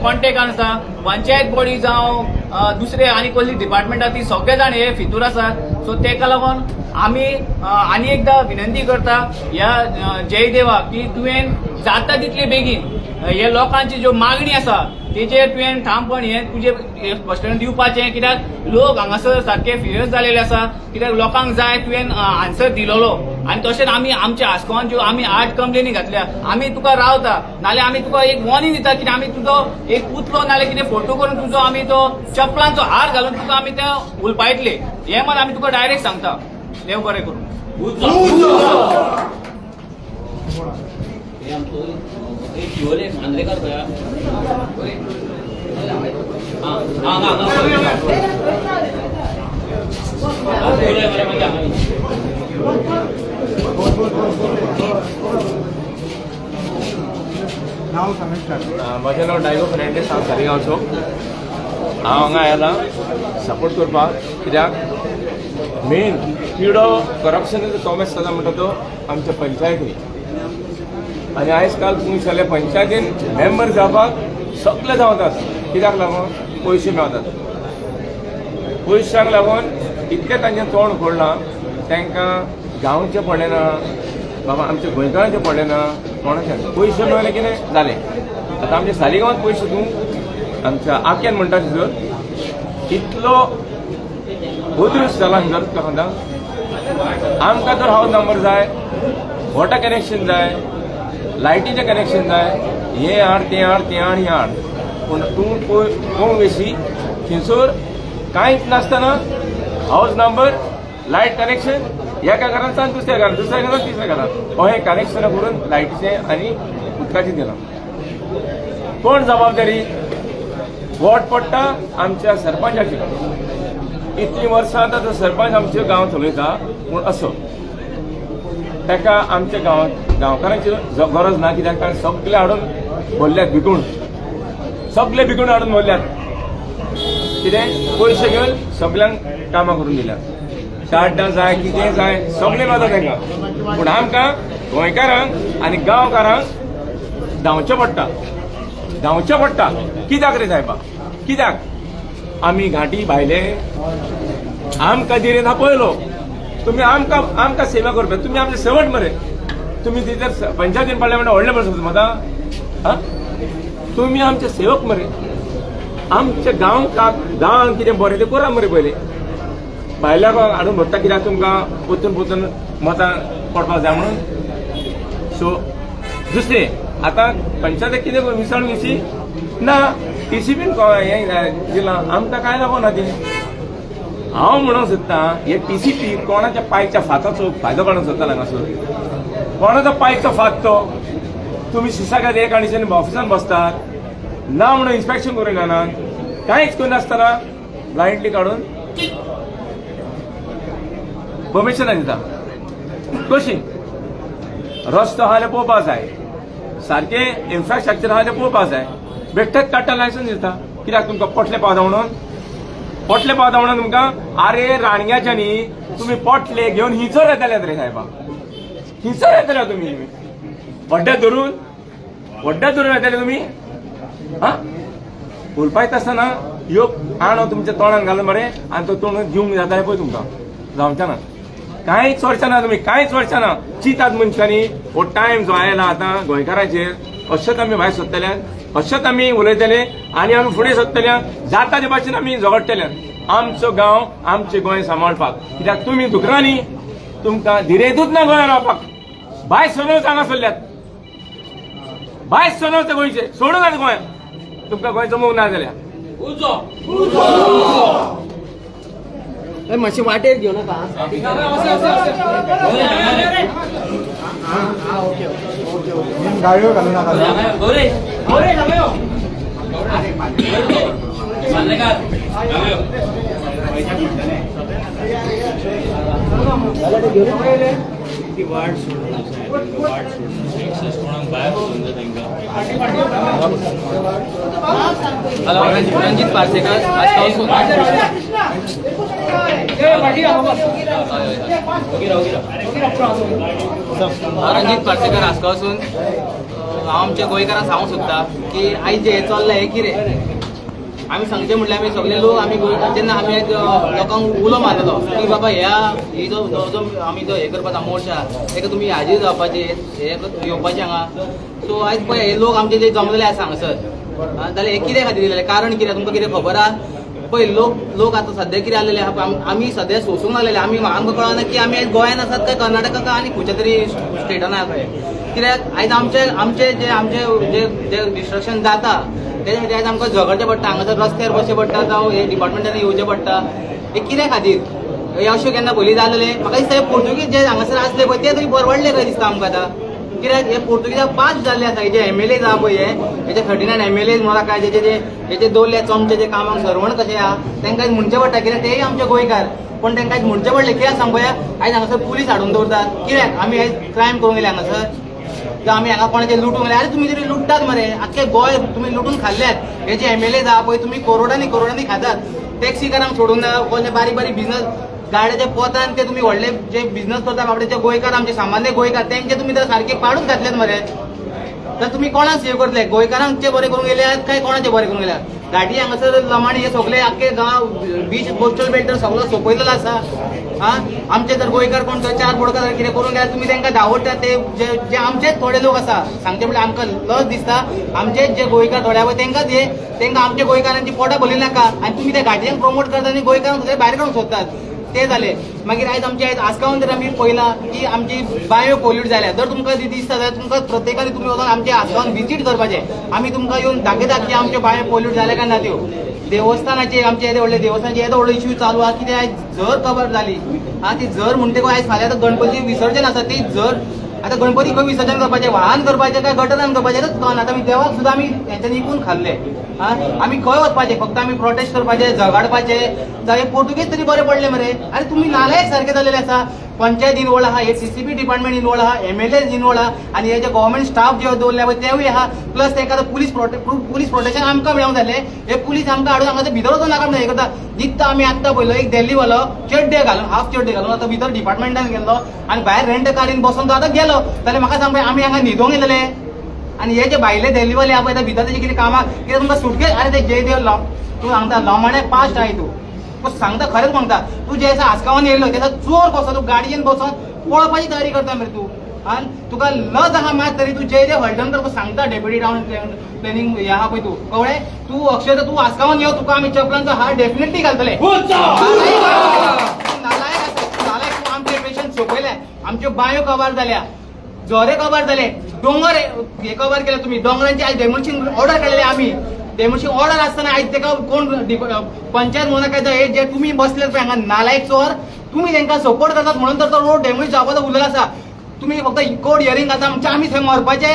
[SPEAKER 10] कॉन्टेक्टान आसा, पंचायत बॉडी जावं दुसरे आनी कसली डिपार्टमेंट आसा ती सगळे जाण हे फितूर आसा. सो तेका लागून आमी आनी एकदां विनंती करता ह्या जयदेवाक की तुवें जाता तितले बेगीन हे लोकांची ज्यो मागणी आसा तेजेर तुवें ठामपण हें तुजें स्पश्टण दिवपाचें, कित्याक लोक हांगासर सारके फिरस जालेले आसा. कित्याक लोकांक जाय तुवें आन्सर दिलोलो. आनी तशेंच आमी आमच्या आस्कोवान ज्यो आमी 8 कंप्लेनी घातल्या, आमी तुका रावता नाल्यार आमी तुका एक वॉर्निंग दिता की आमी तुजो एक पुतलो नाल्यार कितें फोटो करून तुजो आमी तो चपलांचो हार घालून तुका आमी ते उलपायतले. हें मात आमी तुका डायरेक्ट सांगता. देव बरें करूं.
[SPEAKER 1] शिवोले मांद्रेकार खंय
[SPEAKER 11] म्हजें नांव डायगो फर्नांडीस, हांव सालिगांवचो. हांव हांगा आयला सपोर्ट करपाक, कित्याक मेन किडो करप्शनाचो तोमेस जाता म्हणटा तो आमच्या पंचायती. आनी आयज काल तुमी सगळे पंचायतीन मेंबर जावपाक सगळे धांवतात, कित्याक लागून पयशे मेळतात. पयशांक लागून इतलें तांचें तोंड फोडलां, तांकां गांवचें पडलें ना, बाबा आमच्या गोंयकारांचें पडलें ना, कोणाचें पयशे मेळ्ळे कितें जालें. आतां आमच्या सालिगांवांत पयशे तूं आमच्या आक्यान म्हणटा थंयसर इतलो उद्रुस जाला थंयसर तुका सांगता. आमकां तर हावज नंबर जाय, वॉटर कनेक्शन जाय, लायटीचें कनेक्शन जाय, हें हाड तें हाड तें हाड हें हाड. पूण तूं पळोवंक वयशी थंयसर कांयच नासतना हावज नंबर, लायट कनेक्शन एका घरांत दुसऱ्या घरांत, दुसऱ्या घरांत तिसऱ्या घरांत, अहें कनेक्शन करून लायटीचें आनी उदकाचें दिलां. कोण जबाबदारी वोट पडटा आमच्या सरपंचाची. इतलीं वर्सां आतां तो सरपंच आमच्या गांव चलयता, पूण असो ताका आमच्या गांवकारांची गरज ना, कित्याक ताणें सगळे हाडून भरल्यात विकून, सगळे विकून हाडून भरल्यात. कितें पयशे घेवन सगल्यांक कामां करून दिल्यात, कार्डां जाय कितें जाय सगळें मेळटा तांकां. पूण आमकां गोंयकारांक आनी गांवकारांक धांवचें पडटा, धांवचें पडटा. कित्याक रे सायबा, कित्याक आमी घांटी भायले आमकां दिरेन पळयलो तुमी आमकां आमकां सेवा करपा, तुमी आमचे सेवट मरे. तुमी थंयसर पंचायतीन पडले म्हणटा व्हडले मरे मतां, आं तुमी आमचे सेवक मरे. आमच्या गांवांत कितें बरें तें करा मरे पयलीं. भायल्या हाडून भरता कित्याक तुमकां परतून परतून मतां पडपाक जाय म्हणून. सो दुसरें आतां पंचायत कितें विसळ विशी ना टीसीपीन हें दिलां आमकां कांय लागना तें. हांव म्हणूंक सोदतां हे टीसीपी कोणाच्या पायच्या फाताचो फायदो काडूंक सोदता हांगासर, कोणाचो पायचो फात तो. तुमी सुसागाद एका कंडिशन ऑफिसान बसतात ना म्हणून इन्स्पेक्शन करूंक जायना, कांयच करिनासतना ब्लायंडली काडून परमिशनां दिता. कशी रस्तो आहा जाल्यार पळोवपाक जाय, सारकें इन्फ्रास्ट्रक्चर आहा जाल्यार पळोवपाक जाय. बेठेच काडटा, लायसन्स दिता. कित्याक तुमकां पोटले पावता म्हणून? पोटले पावता म्हणून तुमकां? आरे राणग्याच्या न्ही, तुमी पोटले घेवन हिंचर येतले रे सायबा, हिंचर येतले तुमी. व्हड्ड्या धरून, व्हड्ड्या धरून येतले तुमी. हा, उलपायता आसतना ह्यो आणो तुमच्या तोंडान घालून मरे आनी तो तोंड दिवंक जाता पळय तुमकां. जावचें ना, कांयच वरचें ना, तुमी कांयच वरचें ना. चिंतात मनशांनी. हो टायम जो आयला आतां गोंयकारांचेर, अशेंच आमी भायर सोदतले, अशेंच आमी उलयतले आनी आमी फुडें सोदतले. जाता ते भाशेन आमी झगडटले आमचो गांव, आमचें गोंय सांबाळपाक. कित्याक तुमी दुकरांनी, तुमकां धिरेतूच ना गोंयांत रावपाक. भायर सरोच हांगा सरल्यात, भायर सरोच गोंयचे सोडून आतां गोंयांत. तुमकां गोंय जमूंक ना जाल्यार
[SPEAKER 1] उजो.
[SPEAKER 5] मातशें वाटेर घेऊ नका. हा, ओके ओके ओके.
[SPEAKER 2] गाडयो घालू नाका.
[SPEAKER 1] गौरेश, मानलेकार.
[SPEAKER 12] वाट सोडून, वाट सोडून एक्सेस कोणाक भायर वचूंक जाय तांकां.
[SPEAKER 10] हॅलो, रणजीत पार्सेकर, आसगांवसून. रणजीत पार्सेकर, आसगांवसून. हांव आमच्या गोंयकारांक सांगूंक सोदता की आयज जें हें चल्लां हें कितें आमी सांगचें म्हणल्यार, आमी सगळे लोक, आमी गोंयकार, जेन्ना आमी आयज लोकांक उलो मारलेलो की बाबा ह्या ही जो जो जो आमी जो हे करपाचा मोर्चा, तेका तुमी हाजीर जावपाचे, हे येवपाचे हांगा. सो आयज पळय, हे लोक आमचे जे जमलेले आसा हांगासर जाल्यार हे कित्या खातीर येयलेले, कारण कितें, तुमकां कितें खबर आहा? पळय, लोक लोक आतां सद्या कितें जाल्लेले आहा, आमी सद्या सोसूंक लागलेले. आमी आमकां कळना की आमी आयज गोंयान आसात काय कर्नाटका काय आनी खंयच्या तरी स्टेटान आहा खंय. कित्याक आयज आमचे आमचे जे आमचे जे जे डिस्ट्रक्शन जाता तेच्या खातीर आयज आमकां झगडचें पडटा, हांगासर रस्त्यार बसचें पडटा, जावं हे डिपार्टमेंटांनी येवचें पडटा. हे कित्या खातीर हे अशें केन्ना पयलीं जालेलें? म्हाका दिसता हे पोर्तुगीज जे हांगासर आसले पळय, ते तरी परवडले काय दिसता आमकां आतां. कित्याक हे पोर्तुगीजा पास जाल्ले आसा. हे जे एमएलए आहा पळय, हे हेजे 39 एमएलए म्हणा काय, जेचे जे हेजे दवरले चमचे जे कामाक सर्वण कशे आहा, तांकां म्हणचें पडटा. कित्याक तेय आमचे गोंयकार, पण तांकां आयज म्हणचें पडलें. कित्याक सांग पळया, आयज हांगासर पुलीस हाडून दवरतात. कित्याक आमी आयज क्रायम करूंक गेले हांगासर, जावं आमी हांगा कोणाचें लुटूंक गेले? आरे, तुमी तरी लुट्टात मरे, आख्खे गोंय तुमी लुटून खाल्ल्यात. हे जे एमएलए आहा पळय, तुमी करोडांनी करोडांनी खातात. टॅक्सीकारांक सोडून कोणे बारीक बारीक बिझनस गाड्याच्या पोतान ते तुमी व्हडले जे बिझनस करता बाबडे, जे गोंयकार, आमचे सामान्य गोंयकार, तेंचे तुमी तर सारके पाडून घातल्यात मरे. तर तुमी कोणाक सेव करतले? गोंयकारांचे बरें करूंक गेल्यात काय कोणाचे बरें करूंक गेल्यात? घाटी हांगासर लमाणी हे सगळे आख्खे गांव, बीच, कोस्टल बेल्ट सगळो सोंपयलेलो आसा. हा, आमचे जर गोंयकार कोण थंय चार बोडकार जर कितें करूंक गेल्यार तुमी तांकां धांवडटात. ते जे जे आमचेच थोडे लोक आसा, सांगचे म्हणल्यार आमकां लज दिसता, आमचेच जे गोंयकार थोडे आहा तांकांच हे, तांकां आमच्या गोंयकारांची पोटां भरली नाका आनी तुमी त्या घाटयांक प्रमोट करता आनी गोंयकारांक सगळे भायर काडूंक सोदतात. ते जाले. मागीर आयज आमचे आयज आसगांवान जर आमी पळयलां की आमची बांयो पोल्यूट जाल्या, जर तुमकां दिसता जाल्यार तुमकां प्रत्येकान तुमी वचोन आमच्या आसगांवान विजीट करपाचें. आमी तुमकां येवन दाखयता की आमच्यो बांयो पोल्यूट जाल्या काय ना त्यो. देवस्थानाचे, आमचे येदे व्हडले देवस्थानाचे येदो व्हडलो इश्यू चालू आहा. कितें आयज झर कबर जाली आं, ती झर म्हणटे आयज फाल्यां आतां गणपती विसर्जन आसा. ती झर आतां गणपती खंय विसर्जन करपाचें? व्हाळान करपाचें काय गटरान करपाचें? तेंच कळना. आतां आमी देवाक सुद्दां आमी हेंच्यांनी विकून खाल्ले. आं, आमी खंय वचपाचें? फक्त आमी प्रोटेस्ट करपाचें, झगडपाचें. जाल्यार पोर्तुगीज तरी बरे पडले मरे. आरे, तुमी नालायक सारके जाल्लेले आसा. पंचायत इनवॉल्व आहा, हे सीसीबी डिपार्टमेंट इनवॉल्व आहा, एमएलए इनवॉल्व आहा आनी हे जे गव्हर्मेंट स्टाफ जे दवरले पळय तेवूय आहा. प्लस तांकां आतां पुलीस प्रोटेक्शन आमकां मेळोंक जाल्लें. हे पुलीस आमकां हाडून हांगासर भितर वचून नाका म्हणून हे करता. नित्त आमी आत्तां पळयलो एक दिल्लीवालो चड्डे घालून, हाफ चड्डे घालून आतां भितर डिपार्टमेंटान गेल्लो आनी भायर रेंट कारीन बसून तो आतां गेलो. जाल्यार म्हाका सांग पळय, आमी हांगा न्हिदोंक येयलेले आनी हे जे भायले दिल्लीवाले आहा पळय, आतां भितर तेजे कितें कामां कितें तुमकां सुटके. आरे, ते जयदेव तूं सांगता लमाणे पास्ट आहाय तूं. तूं सांगता, खरेंच सांगता, तूं जे दिसा आसगांवान येयलो ते दिसा चोर कसो तूं गाडयेन बसोन पळोवपाची तयारी करता मरे तूं. आनी तुका लज आहा मात तरी तूं जयदेव हळदणकर तुका सांगता, डेप्युटी टावन प्लॅनिंग हे आहा पळय तूं, कळ्ळें? तूं अक्षरशः तूं आसगांवान यो, तुका आमी चपलांचो हार डेफिनेटली घालतले. नालायक नालायक आसा तूं, नालायक तूं. आमचे पेशंट सोंपयले, आमच्यो बांयो कबार जाल्या, झरे कबार जाले, दोंगर हे कबार केले तुमी. दोंगरांची आयज डेमोलिशन ऑर्डर काडलेले आमी. डेमोलिशन ऑर्डर आसतना आयज तेका कोण पंचायत म्हणून काय हे जे तुमी बसले पळय हांगा नालायक चोर, तुमी तांकां सपोर्ट करतात म्हणून तर तो रोड डॅमेज जावपाचो उरलेलो आसा. तुमी फक्त कोर्ट हियरींग घालता म्हणजे आमी थंय मरपाचे,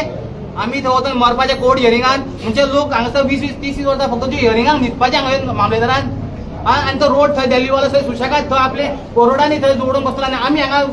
[SPEAKER 10] आमी थंय वचून मरपाचे कोर्ट हियरिंगान? म्हणजे लोक हांगासर 20 20 30 30 वर्सां फक्त हियरिंगाक न्हिदपाचे हांगा मामलेदारान.
[SPEAKER 5] आनी तो रोड थंय दिल्लीवालो थंय सुशेगाद थंय आपले करोडांनी थंय जोडून बसला आनी आमी हांगा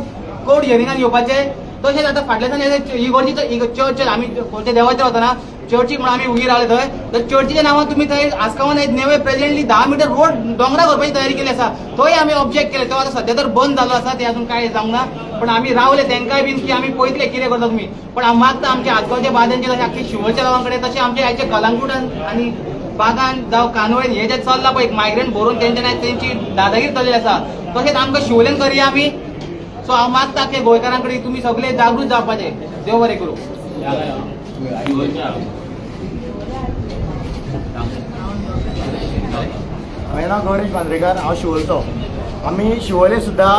[SPEAKER 5] कोर्ट हियरिंगान येवपाचे. तशेंच आतां फाटल्या दिसांनी इगोर्जी चर्च आमी खंयच्या देवाचेर वतना चर्चीक म्हणून आमी उबी रावले थंय, तर चर्चीच्या नांवान तुमी थंय आसगांवान नेवे प्रेझेंटली 10 मिटर रोड दोंगरा करपाची तयारी केली आसा, थंय आमी ऑब्जेक्ट केले. तो आतां सद्या तर बंद जाल्लो आसा, ते अजून काय जावंक ना, पण आमी रावले तेंकाय बीन की आमी पळयतले कितें करता तुमी. पण हांव मागता आमच्या आसगांवच्या बाद्यांचे तशें आख्खे शिवोलच्या लोकां कडेन, तशें आमच्या आयच्या कलंगूटान आनी बागान जावं कानवळीन हे जे चल्लां पळय मायग्रंट भरून तेंच्या तेंची दादागिरी चल्लेली आसा, तशेंच आमकां शिवोलेन करया आमी. सो हांव मागता की गोंयकारां कडेन तुमी सगळे जागृत जावपाचे. देव बरें करूं.
[SPEAKER 9] म्हाजें नांव गौरेश मांद्रेकर, हांव शिवोलचो. आमी शिवोले सुद्दां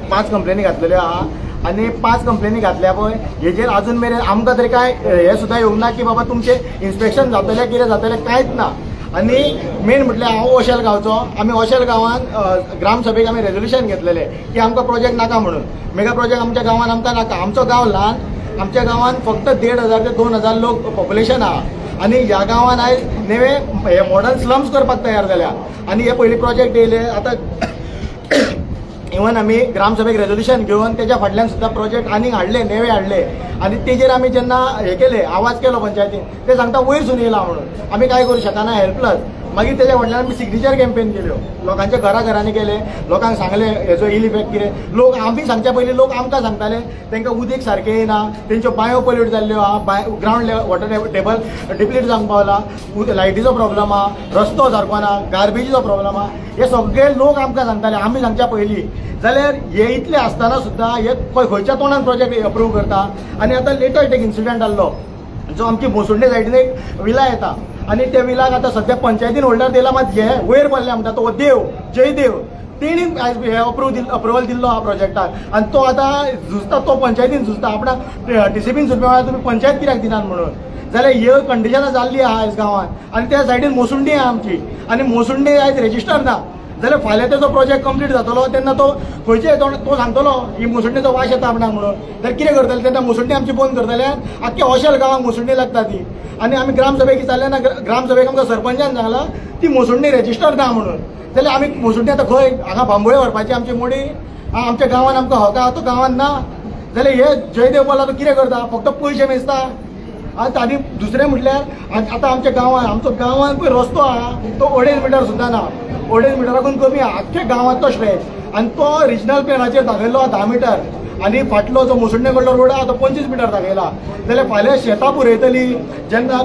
[SPEAKER 9] 5 कंप्लेनी घातलेल्यो आहा आनी 5 कंप्लेनी घातल्या पळय हेजेर आजून मेरेन आमकां तरी कांय हें सुद्दां येवंक ना की बाबा तुमचें इन्स्पेक्शन जातलें कितें जातलें कांयच ना. आनी मेन म्हटल्यार हांव ओशेल गांवचो. आमी ओशेल गांवान ग्रामसभेक आमी रेजोल्युशन घेतलेलें की आमकां प्रोजेक्ट नाका म्हणून, मेगा प्रोजेक्ट आमच्या गांवान आमकां नाका. आमचो गांव ल्हान, आमच्या गांवान फक्त 1500 ते 2000 लोक पॉप्युलेशन आहा आनी ह्या गांवान आयज नवे हे मॉडर्न स्लम्स करपाक तयार जाल्या आनी हे पयलीं प्रोजेक्ट येयले. आतां इवन आमी ग्रामसभेक रेजोल्युशन घेवन तेज्या फाटल्यान सुद्दां प्रोजेक्ट आनीक हाडले, नवे हाडले आनी तेजेर आमी जेन्ना हे केले, आवाज केलो पंचायतीन, ते सांगता वयर सून येयला म्हणून, आमी कांय करूं शकना, हेल्पलस. मागीर तेज्या फाटल्यान आमी सिग्नेचर कॅम्पेन केल्यो, लोकांच्या घरा घरांनी केले, लोकांक सांगले हेजो इल इफेक्ट कितें. लोक आमी सांगच्या पयलीं लोक आमकां सांगताले तांकां उदीक सारकें येना, तेंच्यो बांयो पोल्यूट जाल्ल्यो आहा, बांय ग्रावंड वॉटर टेबल डिप्लीट जावंक पावला, लायटीचो प्रॉब्लम आहा, रस्तो सारको ना, गार्बेजीचो प्रॉब्लम आहा, हे सगळे लोक आमकां सांगताले आमी सांगच्या पयलीं. जाल्यार हे इतले आसतना सुद्दां हे खंयच्या तोंडान प्रोजेक्ट अप्रूव करता. आनी आतां लेटस्ट एक इन्सिडंट आहलो जो आमची मोसुंडे सायडीन एक विला येता आनी त्या विलाक आतां सद्या पंचायतीन होल्डर दिला, मात हे वयर पडले म्हणटा तो देव जयदेव तेणी आयज हे अप्रुवल दिल्लो आहा प्रोजेक्टाक आनी तो आतां झुजता, तो पंचायतीन झुजता आपणाक टीसीपीन झुजपा वेळार तुमी पंचायत कित्याक दिनात म्हणून. जाल्यार ह्यो कंडिशनां जाल्ली आहा आयज गांवांत आनी त्या सायडीन मोसुंडी आहा आमची आनी मोसुंडी आयज रेजिस्टर ना, जाल्यार फाल्यां तेजो प्रोजेक्ट कंप्लीट जातलो तेन्ना तो खंयचे तो सांगतलो ही मोसुंडीचो वास येता आपणाक म्हणून, जाल्यार कितें करतले तेन्ना मोसुंडी आमची बंद करतले, आख्खे ओशेल गांवांक मोसुंडी लागता ती. आनी आमी ग्रामसभेक विचारलें ना, ग्रामसभेक आमकां सरपंचान सांगलां ती मोसुंडी रेजिस्टर ना म्हणून. जाल्यार आमी मोसुंडी आतां खंय हांगा बांबोळे व्हरपाची आमची मोडी, आमच्या गांवान आमकां हक आहा तो गांवान ना. जाल्यार हे जयदेव बोला तो कितें करता, फक्त पयशे मेजता. आनी दुसरें म्हटल्यार आतां आमच्या गांवान, आमचो गांवान पळय रस्तो आहा तो 2.5 मिटर सुद्दां ना, 2.5 मिटराकून कमी आहा आख्ख्या गांवांतलो स्ट्रेच आनी तो रिजनल प्लॅनाचेर दाखयल्लो आहा 10 मिटर आनी फाटलो जो मोसुंडे कडलो रोड आहा तो 25 मिटर दाखयला. जाल्यार फाल्यां शेतां पुरयतली जेन्ना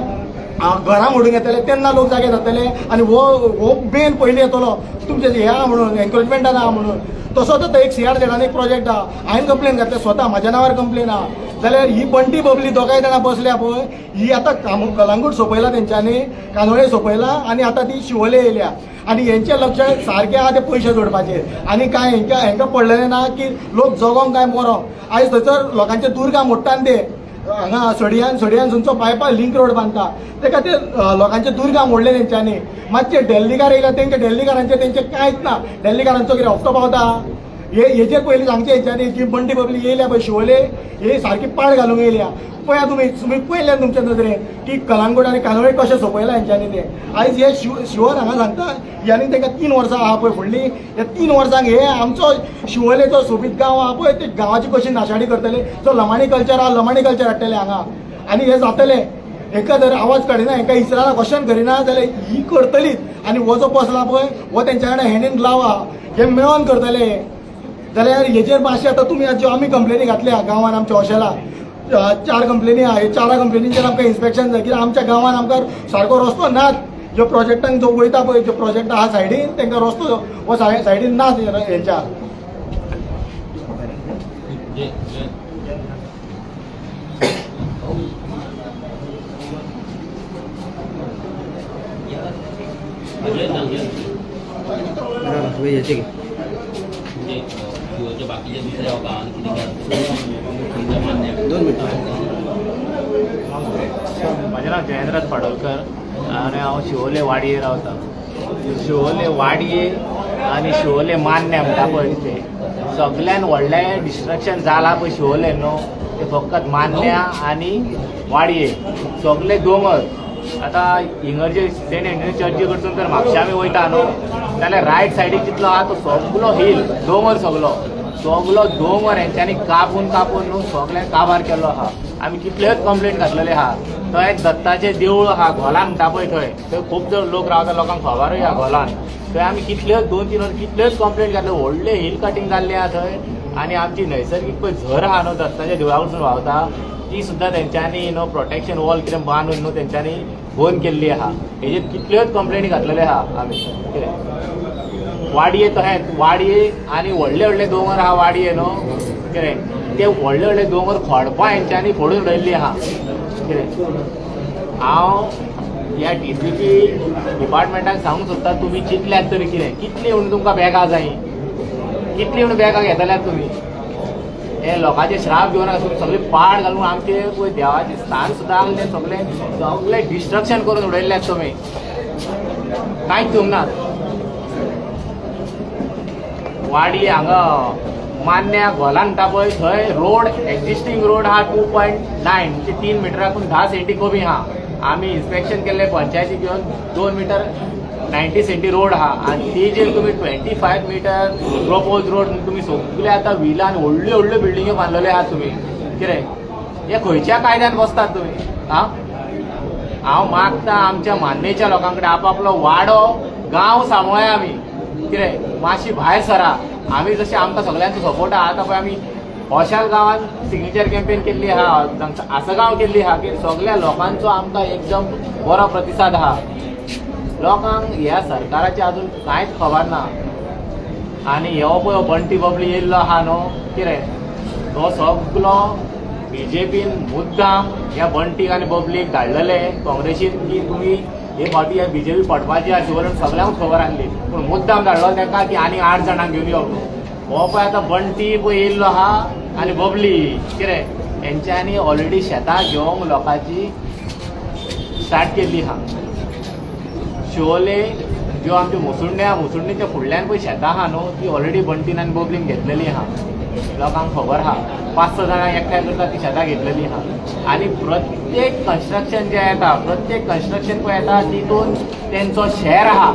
[SPEAKER 9] घरां मोडूंक येतले तेन्ना लोक जागे जातले आनी हो मेन पयलीं येतलो तुमचें हें आहा म्हणून एनक्रोचमेंटान आहा म्हणून. तसोच आतां एक CRZ एक प्रोजेक्ट आहा, हांवें कंप्लेन घातल्या स्वता, म्हाज्या नांवार कंप्लेन आहा. जाल्यार ही बंटी बबली दोगांय जाणां बसल्या पळय, ही आतां कलंगूट सोंपयला तेंच्यांनी, कांदोळे सोंपयला आनी आतां ती शिवोले येयल्या आनी हेंचें लक्ष सारकें आहा ते पयशे जोडपाचेर आनी कांय हेंकां पडलेलें ना की लोक जगोंक काय मरोंक. आयज थंयसर लोकांचे दुर्गा मोडटान ते हांगा सडयान थंयचो बायपास लिंक रोड बांदता ते खातीर लोकांचे दुर्गा मोडले तेंच्यांनी. मातशे डेल्लीकार येयल्या तेंचे डेल्लीकारांचे तेंचे कांयच ना, डेल्लीकारांचो कितें हप्तो पावता हे हेजेर पयलीं सांगचें हेंच्यांनी. जी बंटी बबली येयल्या पळय शिवोले हे सारकी पाड घालूंक येयल्या पळया तुमी, तुमी पळयल्या तुमच्या नदरेन की कलंगूट आनी कांदोळे कशें सोंपयलां हेंच्यांनी तें. आयज हे शिवर हांगा सांगता ही आनी तांकां 3 वर्सां आहा पळय फुडलीं, ह्या 3 वर्सांक हे आमचो शिवोलेचो सोबीत गांव आहा पळय ते गांवाची कशी नाशाडी करतले, जो लमाणी कल्चर आहा लमाणी कल्चर हाडटले हांगा आनी हे जातलें. हेका जर आवाज काडिना, हेका इचराना क्वेश्चन करिना जाल्यार ही करतलीच. आनी हो जो बसला पळय हो तेंच्या कडेन हँड इन ग्लाव आहा, हे मेळोन करतले. जाल्यार हेजेर मातशें आतां तुमी ज्यो आमी कंप्लेनी घातल्या गांवान आमच्या हॉशेला 4 कंप्लेनी आहा, हे 4 कंप्लेनीचेर आमकां इन्स्पेक्शन जाय कित्याक आमच्या गांवान आमकां सारको रस्तो नाच. ज्यो प्रोजेक्टांक जो वयता पळय ज्यो प्रोजेक्ट आहा सायडीन तांकां रस्तो हो सायडीन नाच हेंच्या.
[SPEAKER 1] बाकीचे दुसऱ्या गांवान कितें 2 मिनटां.
[SPEAKER 12] म्हाजें नांव जयेंद्र पाडोलकर आनी हांव शिवोले वाडये रावता. शिवोले वाडये आनी शिवोले मान्य म्हणटा पळय ते सगळ्यान व्हडलें डिस्ट्रक्शन जालां पळय शिवोले न्हू ते फकत मान्या आनी वाडये सगळे दोंगर. आतां इगर्जे सेंट एंटनी चर्ची कडसून तर म्हापशा आमी वयता न्हू जाल्यार रायट सायडीक जितलो आहा तो सगलो हिल दोंगर, सगलो सगलो दोंगर हेंच्यांनी कापून कापून न्हू सगळ्यांक काबार केल्लो आहा. आमी कितलेच कंप्लेंट घातलेले आहा. थंय दत्ताचें देवूळ आहा घोलान म्हणटा पळय, थंय थंय खूब जण लोक रावता, लोकांक खबरूय आहा घोलान. थंय आमी कितल्योच 2-3 वर्सां कितल्योच कंप्लेंट घातल्यो. व्हडले हिल कटींग जाल्लें आहा थंय. आनी आमची नैसर्गीक पळय झर आहा न्हू दत्ताच्या देवळा कडसून व्हांवता ती सुद्दां तेंच्यांनी न्हू प्रोटेक्शन वॉल कितें बांदून न्हू तेंच्यांनी बंद केल्ली आहा. हेजेर कितल्योच कंप्लेनी घातलेले आहा आमी. कितें वाडये तशेंच वाडये आनी व्हडले व्हडले दोंगर आहा वाडये न्हू कितें ते व्हडले व्हडले दोंगर खोडपां हेंच्यांनी फोडून उडयल्ली आहा. कितें हांव ह्या TCP डिपार्टमेंटाक सांगूंक सोदता, तुमी चिंतल्यात तरी कितें कितली म्हणून तुमकां बॅगां जाय, कितली म्हणून बॅगां घेतल्यात तुमी? हे लोकांचे श्राप घेवन तुमी सगळे पाड घालून आमचे पळय देवाचें स्थान सुद्दां आसलें सगळें सगळें डिस्ट्रक्शन करून उडयल्ल्यात तुमी. कांयच दिवंक ना. वाडी हांगा मान्या घोलान म्हणटा पळय थंय रोड एक्झिस्टींग रोड आहा 2.9 म्हणजे 3 मिटराकून 10 सेंटी कमी आहा. आमी इन्स्पेक्शन केल्लें पंचायती घेवन 2 मिटर 90 सेंटी रोड आहा आनी तेजेर तुमी 25 मिटर प्रपोज रोड तुमी सगळे आतां विलान व्हडल्यो व्हडल्यो बिल्डिंग्यो बांदलेल्यो आहात तुमी. कितें हे खंयच्या कायद्यान बसतात तुमी? आं, हांव मागता आमच्या मान्नेच्या लोकां कडेन आपापलो वाडो गांव सांबाळया आमी. कितें मातशी भायर सरा. आमी जशें आमकां सगळ्यांचो सपोर्ट आहा. आतां पळय आमी होशाल गांवांत सिग्नेचर कॅम्पेन केल्ली आहा, आसगांव केल्ली आहा की सगळ्या लोकांचो आमकां एकदम बरो प्रतिसाद आहा. लोकांक ह्या सरकाराचें अजून कांयच खबर ना. आनी हो पळय बंटी बबली येयल्लो आहा न्हू कितें तो सगलो बीजेपीन मुद्दाम ह्या बंटीक आनी बबलीक धाडलेले काँग्रेसीन की तुमी हे फावटी ह्या बीजेपी पडपाची आशिल्ली म्हणून सगळ्यांक खबर आसली, पूण मुद्दाम धाडलो तांकां की आनी 8 जाणांक घेवन यो. हो पळय आतां बंटी पळय येयल्लो आहा आनी बबली कितें हेंच्यांनी ऑलरेडी शेतां घेवंक लोकांची स्टार्ट केल्ली आहा. शिवोले ज्यो आमच्यो मुसुंडे आहा, मुसुंडेच्या फुडल्यान पळय शेतां आहा न्हू ती ऑलरेडी बंटीन आनी बबलीन घेतलेली आहा. लोकांक खबर आहा. 5-6 जाणां एकठांय करता ती शेतां घेतलेली आहा. आनी प्रत्येक कन्स्ट्रक्शन जें येता, प्रत्येक कन्स्ट्रक्शन पळय येता तितून तेंचो शॅर आहा.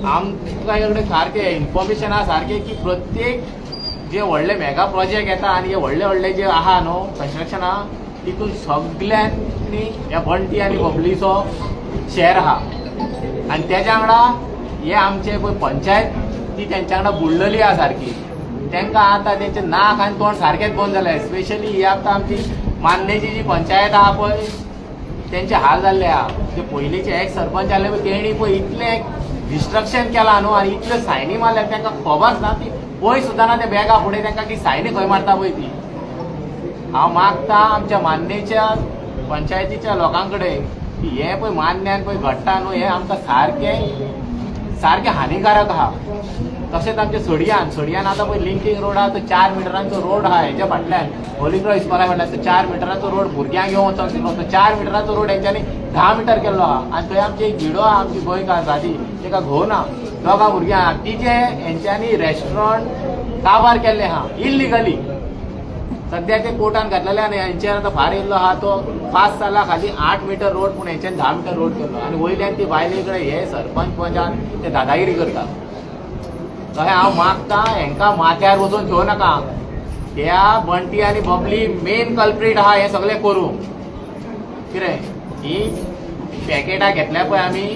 [SPEAKER 12] आमकां कडेन सारकें इन्फॉर्मेशन आहा सारकें की प्रत्येक जे व्हडले मेगा प्रोजेक्ट येता आनी जे व्हडले व्हडले जे आहा न्हू कन्स्ट्रक्शन आहा तितून सगल्यांनी ह्या बंटी आनी बबलीचो शॅर आहा. आनी तेज्या वांगडा हे आमचे पळय पंचायत ती तेंच्या वांगडा बुडलेली आहा सारकी. तांकां आतां तेंचें नाक आनी तोंड सारकेंच बंद जालें. स्पेशली ही आतां आमची मान्नेची जी पंचायत आहा पळय तेंचे हाल जाल्ले आहा. जे पयलींचे एक्स सरपंच आसले पळय तेणी पळय इतलें डिस्ट्रक्शन केलां न्हू आनी इतल्यो सायनी मारल्या तांकां खबर ना ती पळय सुद्दां ना त्या बॅगा फुडें तांकां ती सायनी खंय मारता पळय ती. हांव मागता आमच्या मान्नेच्या पंचायतीच्या लोकां कडेन की हें पळय मान्न्यान पळय घडटा न्हू हें आमकां सारकें सारकें हानिकारक आहा. तशेंच आमच्या सडयान सडयान आतां पळय लिंकींग रोड आहा तो 4 मिटरांचो रोड आहा. हेच्या फाटल्यान होली क्रॉस इस्कॉला फाटल्यान तो 4 मिटरांचो रोड भुरग्यांक घेवन वचोंक दिलो तो 4 मिटरांचो रोड हेंच्यांनी 10 मिटर केल्लो आहा. आनी थंय आमची एक विडो आहा आमची गोंयकार सादी ताका घोव ना, दोगां भुरग्यां आहा, तिचे हेंच्यांनी रेस्टॉरंट काबार केल्लें आहा इल्लिगली. सद्या ते कोर्टान घातलेले आनी हेंचेर आतां भार येयल्लो आहा तो 5 सालां खाली 8 मिटर रोड पूण हेंच्यान 10 मिटर रोड केल्लो. आनी वयल्यान ती बायले कडेन हे सरपंच पंचान ते दादागिरी करता. तशें हांव मागता हेंकां माथ्यार वचून घेवं नाका. ह्या बंटी आनी बबली मेन कल्प्रीट आहा हें सगळें करूंक. कितें ही पॅकेटां घेतल्या पळय आमी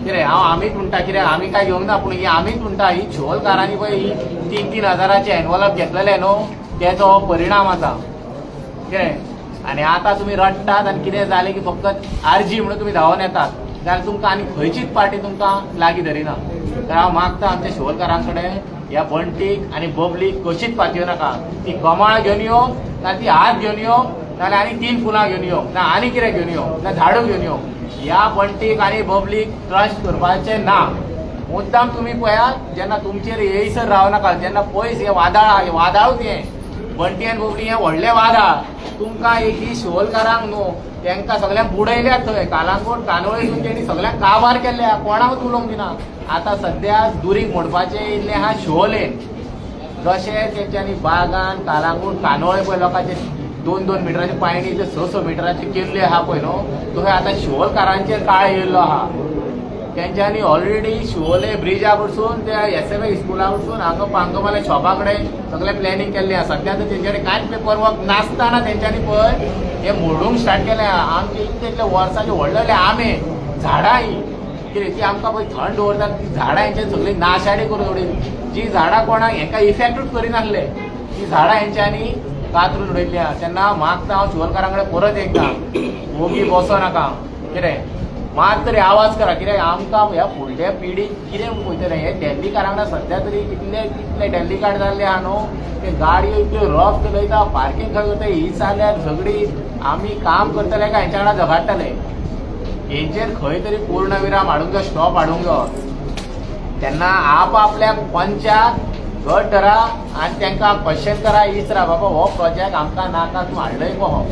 [SPEAKER 12] कितें हांव आमीच म्हणटा कितें आमी कांय घेवंक ना पूण ही आमीच म्हणटा ही छोलकारांनी पळय ही 3-3 हजाराचे एनवलप घेतलेले न्हू तेचो हो परिणाम आसा. कितें आनी आतां तुमी रडटात आनी कितें जालें की फक्त आरजी म्हणून तुमी धांवन येतात जाल्यार तुमकां आनी खंयचीच पार्टी तुमकां लागीं धरिना. तर हांव मागता आमच्या शिवोलकारां कडेन ह्या बंटीक आनी बबलीक कशीच पातयो नाका. ती कमाळ घेवन यो ना ती हात घेवन यो नाल्यार आनी 3 फुलां घेवन यो ना आनी कितें घेवन यो ना झाडू घेवन यो. ह्या बंटीक आनी बबलीक ट्रस्ट करपाचें ना. मुद्दाम तुमी पळयात जेन्ना तुमचेर येयसर राव नाका, जेन्ना पयस हें वादळ आहा, हें वादळूच हें बंटी आनी बबली हें व्हडलें वादळ तुमकां एक ही शिवोलकारांक न्हू तांकां सगळ्यांक बुडयल्यात थंय कालांगूट कानोळेसून तेणी सगळ्यांक काबार केल्ल्या, कोणाकूच उलोवंक दिना. आतां सद्या दुरीग मोडपाचें येयल्लें आहा शिवोलेन. जशें तेंच्यांनी बागान कालांगूट कानोळे पळय लोकांचे 2-2 मिटराचे पायणी ते 6-6 मिटराचे केल्ले आहा पळय न्हू, तो आतां शिवोलकारांचेर काळ येयल्लो आहा. तेंच्यांनी ऑलरेडी शिवोले ब्रिजा कडसून त्या SMA स्कुला कडसून हांगा पांगमाल्या शॉपा कडेन सगळें प्लॅनिंग केल्लें आसा. सद्या तर तेंच्यानी कांयच पेपर वर्क नासतना तेंच्यांनी पळय हे मोडूंक स्टार्ट केलें. आमचे इतले इतले वर्साचे व्हडले व्हडले आंबे झाडां ही कितें ती आमकां पळय थंड दवरतात, ती झाडां हेंच्यांनी सगळीं नाशाडी करून उडयली. जी झाडां कोणाक हेंकां इफेक्टूच करिनासले ती झाडां हेंच्यांनी कातरून उडयल्ली आहा. तेन्ना मागता हांव शिवोलकारां कडेन परत एकदां, ओगी बसो नाका, कितें मात तरी आवाज करा. कित्याक आमकां ह्या फुडल्या पिढीक कितें पळयतलें. हे दिल्लीकारां वांगडा सद्या तरी इतले इतले दिल्लीकार जाल्ले आहा न्हू, ते गाडयो इतल्यो रफ चलयता, पार्किंग खंय करता, ही जाल्यार सगळी आमी काम करतले काय हेंच्या वांगडा झगडटले. हेंचेर खंय तरी पूर्णविराम हाडूंक जाय, स्टॉप हाडूंक जाय. तेन्ना आपआपल्या पंचाक घट धरा आनी तांकां क्वेश्चन करा, इचरा बाबा हो प्रोजेक्ट आमकां नाका, तूं हाडलय कहो.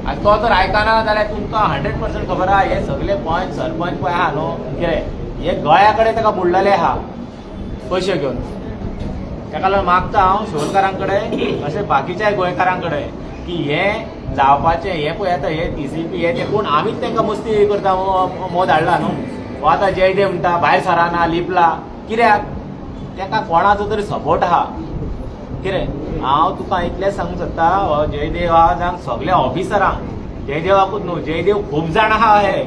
[SPEAKER 12] आनी तो जर आयकना जाल्यार तुमकां 100% खबर आहा हे सगळे पंच सरपंच पळय आहा न्हू, कितें हे गळ्या कडेन ताका बुडलेले आहा पयशे घेवन. ताका लागून मागता हांव शिवोलकारां कडेन अशें बाकीच्याय गोंयकारां कडेन की हें जावपाचें हें पळय आतां हे TCP हे ते कोण आमीच तांकां मस्ती करता मोद हाडला न्हू. हो आतां जयदेव म्हणटा भायर सराना लिपला, कित्याक ताका कोणाचो तरी सपोर्ट आहा. कितें हांव तुका इतलें सांगूंक सोदता, हो जयदेव आहा जावं सगल्या ऑफिसरांक, जयदेवाकूच न्हू, जयदेव खूब जाण आहा हे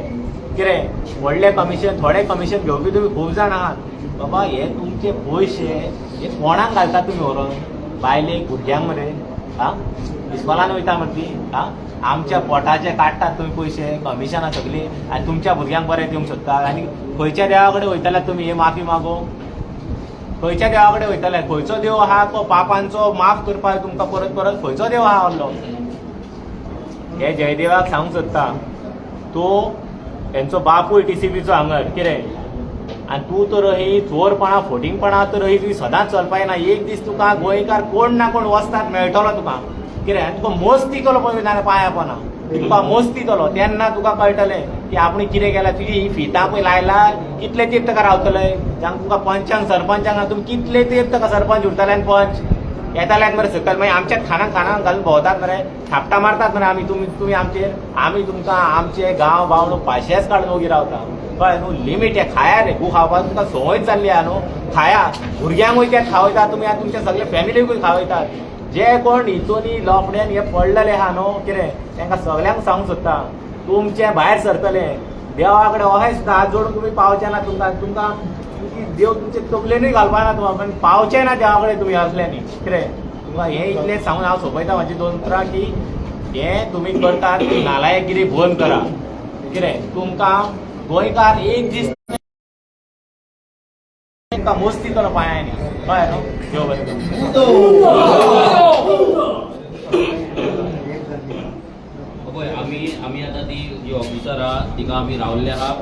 [SPEAKER 12] कितें व्हडलें कमिशन थोडें कमिशन घेवपी तुमी खूब जाण आहात. बाबा हे तुमचे पयशे हे कोणाक घालतात तुमी व्हरोन, बायलेक भुरग्यांक मरे, आं इस्कॉलान वयता मरे ती, आं आमच्या पोटाचे काडटात तुमी पयशे कमिशनां सगळीं आनी तुमच्या भुरग्यांक बरें दिवंक सोदतात. आनी खंयच्या देवा कडेन वयतले तुमी हे माफी मागूंक, खंयच्या देवा कडेन वयतले, खंयचो देव आहा तो पापांचो माफ करपाक तुमकां परत परत, खंयचो देव आहा व्हडलो. हे जयदेवाक सांगूंक सोदता, तो तेंचो बापूय TCPचो हांगर कितें, आनी तूं तर ही चोरपणां फोटिंगपणां तर ही तुवें सदांच चलपाक ना. एक दीस तुका गोंयकार कोण ना कोण वचतात मेळटलो तुका कितें, आनी तुका मस्ती केलो पळय ना पांया पोना, तुका मस्ती केलो तेन्ना तुका कळटलें की आपण कितें केलां. तुजी ही फितां पळय लायला कितले तेंप ताका रावतले, जावं तुका पंचांक सरपंचांक तुमी कितले तेंप ताका सरपंच उरतले आनी पंच येताले मरे सकयल, मागीर आमच्याच खाणाक खाणाक घालून भोंवतात मरे, थापटां मारतात मरे. आमी तुमी आमचेर, आमी तुमकां आमचे गांव बावलो पाशेच काडून ओगी रावता. कळ्ळें न्हू, लिमीट हें खाया रे, गू खावपाक तुमकां संवय जाल्ली आहा न्हू, खाया भुरग्यांकूय ते खावयतात तुमी आनी तुमच्या सगळे फॅमिलीकूय खावयतात. जे कोण हितूनी लफड्यान हे पडलेले आहा न्हू कितें, तांकां सगल्यांक सांगूंक सोदता तुमचें भायर सरतलें देवा कडेन अशें सुद्दां हात जोडून तुमी पावचे ना. तुमकां तुमकां देव तुमचे तकलेनूय घालपा ना तुमकां, पण पावचे ना देवा कडेन तुमी असल्यांनी कितें. तुमकां हें इतलें सांगून हांव सोंपयता म्हाजी 2 उतरां की हें तुमी करतात ती नालायकगिरी बंद करा. कितें तुमकां गोंयकार एक दीस तुमकां मस्ती केलो पांयांनी, कळ्ळें न्हू. देव बरें करूं.
[SPEAKER 1] पळय आमी आतां ती जी ऑफिसर आहा तिका आमी रावल्ले आहा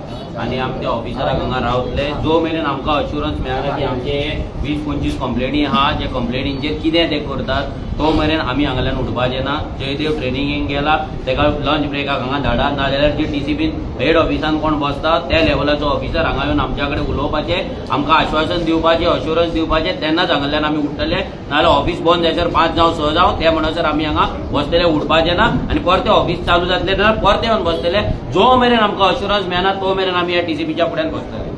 [SPEAKER 1] आनी आमच्या ऑफिसराक हांगा रावतले जो मेरेन आमकां अश्युरन्स मेळना की आमचे 20-25 कंप्लेनी आहा, जे कंप्लेनींचेर कितें ते करतात तो मेरेन आमी हांगाल्यान उठपाचें ना. जयदेव ट्रेनिंगेक गेला ताका लंच ब्रेकाक हांगा धाडा, नाजाल्यार जी TCPन हेड ऑफिसान कोण बसता त्या लेवलाचो ऑफिसर हांगा येवन आमच्या कडेन उलोवपाचें, आमकां आश्वासन दिवपाचें, अश्युरन्स दिवपाचें, तेन्नाच हांगाल्यान आमी उठतले. नाजाल्यार ऑफिस बंद जायसर 5 जावं 6 जावं ते म्हणसर आमी हांगा बसतले, उठपाचें ना. आनी परते ऑफिस चालू जातलें जाल्यार परते येवन बसतले. जो मेरेन आमकां अश्युरन्स मेळना तो मेरेन आमी ह्या TCPच्या फुड्यान बसतले.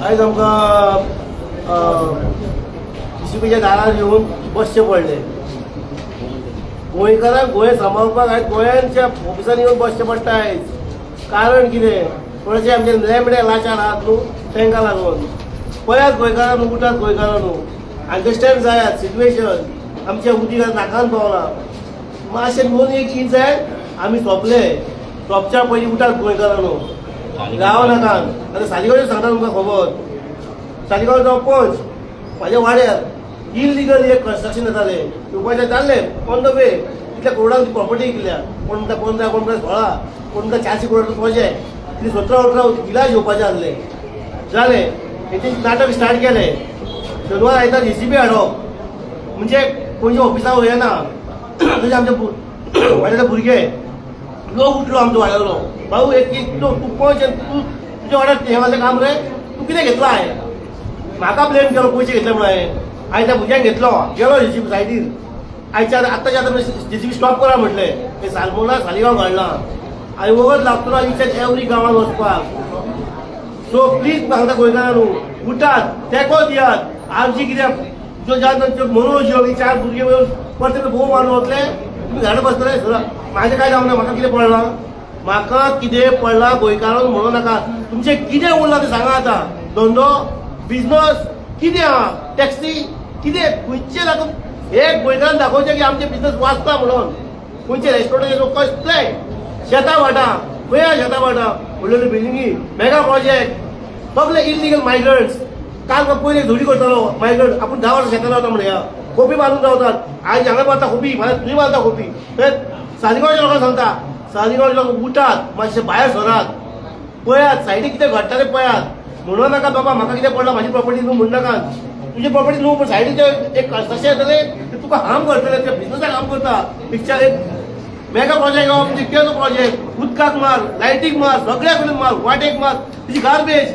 [SPEAKER 13] आयज आमकां TCPच्या दारार येवन बसचें पडलें. गोंयकारांक गोंय सांबाळपाक आयज गोंयांच्या ऑफिसान येवन बसचें पडटा आयज. कारण कितें, थोडेशे आमचे लेमडे लाचार आहात न्हू तांकां लागून. पळयात गोंयकारांनो, उठात गोंयकारांनो, अंडरस्टँड जायात सिट्युएशन. आमच्या उदीक नाकान पावला. मातशें दोन एक इंच जाय आमी सोंपले. सोंपच्या पयलीं उठात गोंयकारांनो, राव नाका. आतां सालिगांवचें सांगता तुमकां खबर. सालिगांव जावं पंच म्हाज्या वाड्यार इलिगल एक कन्स्ट्रक्शन जातालें, येवपाचें जाल्लें ऑन the way. इतल्या करोडांची प्रॉपर्टी विकल्या. कोण म्हणटा 15, कोण म्हणटा 16, कोण म्हणटा 400 करोड प्रोजेक्ट. कितें 17 18 इलाज येवपाचें आसलें. जालें हेचें नाटक स्टार्ट केलें. शेनवार आयतार जेसीबी हाडप म्हणजे खंयच्या ऑफिसा वयना. तशें आमच्या वाड्याचे भुरगे लोक उठलो आमचो वाड्यालो, भाऊ एक तूं पंच, तूं तुज्या वाड्यार हें जालें काम रे, तूं कितें घेतला हांवें? म्हाका ब्लेम केलो पयशे घेतले म्हणून. हांवें आयज त्या भुरग्यांक घेतलो, गेलो जेसीबी सायडीर. आयच्या आत्ताच्या आतां जेसीबी स्टॉप करा म्हटलें. ते सालमोना सालिगांव घाडला आनी वगत लागतलो इच एन्ड एवरी गांवांत वचपाक. सो प्लीज सांगता गोंयकारांनो, उठात, तेंको दियात. आमची कित्याक ज्यो ज्या मनोज ह्यो चार भुरगे परते भोव मारून वतले, तुमी घरा बसतले. म्हाजें कांय जावना, म्हाका कितें पडलां, म्हाका कितें पडलां गोंयकारांनो म्हणू नाका. तुमचें कितें उरलां तें सांगा आतां. धंदो, बिजनस कितें आहा, टॅक्सी कितें, खंयचे लागून एक गोंयकारान दाखोवचें की आमचे बिजनस वाचता म्हणून. खंयचे रेस्टॉरंट कसले शेतां भाटां, खंय आहा शेतां भाटां, व्हडल्यो व्हडल्यो बिल्डिंगी, मेगा प्रोजेक्ट, सगळे इलिगल मायग्रंट्स. काल पयलीं झोडी करतालो मायग्रंट, आपूण 10 वर्सां शेतान रावता म्हणया, खोपी बांदून रावतात. आयज हांगा बांदता खोपी, फाल्यां थंय बांदता खोपी. थंय सालिगांवच्या लोकांक सांगता, सालिगांवचे लोक उठात, मातशे भायर सरात, पळयात सायडीक कितें घडटा तें पळयात. म्हणू नाका बाबा म्हाका कितें पडलां, म्हाजी प्रॉपर्टी न्हू म्हणू नाका. तुजी प्रॉपर्टी न्हू, पण सायडीचे एक कन्स्ट्रक्शन येतलें ते तुका हार्म करतलें, त्या बिजनसाक हार्म करता. पिक्चर एक मेगा प्रोजेक्ट म्हणजे केलो प्रोजेक्ट, उदकाक मार, लायटीक मार, सगळ्या कडेन मार, वाटेक मार. तुजी गार्बेज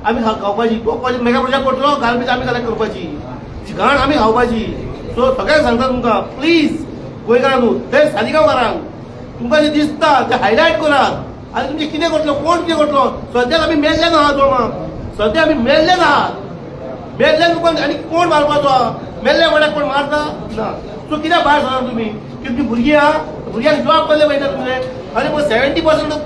[SPEAKER 13] आमी खावपाची. तो प्रोजेक्ट मेगा प्रोजेक्ट करतलो, गार्बेज आमी कलेक्ट करपाची, तुजी घाण आमी खावपाची. सो सगळ्यांक सांगता तुमकां, प्लीज गोंयकारांनो, ते सालिगांवकारांक तुमकां जें दिसता तें हायलायट करात. आनी तुमचें कितें करतलो, कोण कितें करतलो. सद्याक आमी मेल्ल्यान आहा दोमा, सद्या आमी मेल्ल्यान आहात. मेल्ल्यान तुका आनी कोण मारपाचो आहा? मेल्ल्या वाड्याक कोण मारता ना. सो कित्याक भायर सरात तुमी? की तुमची भुरगीं आहा, भुरग्यांक जॉब कसले मेळटा तुमचे? आनी मग 70%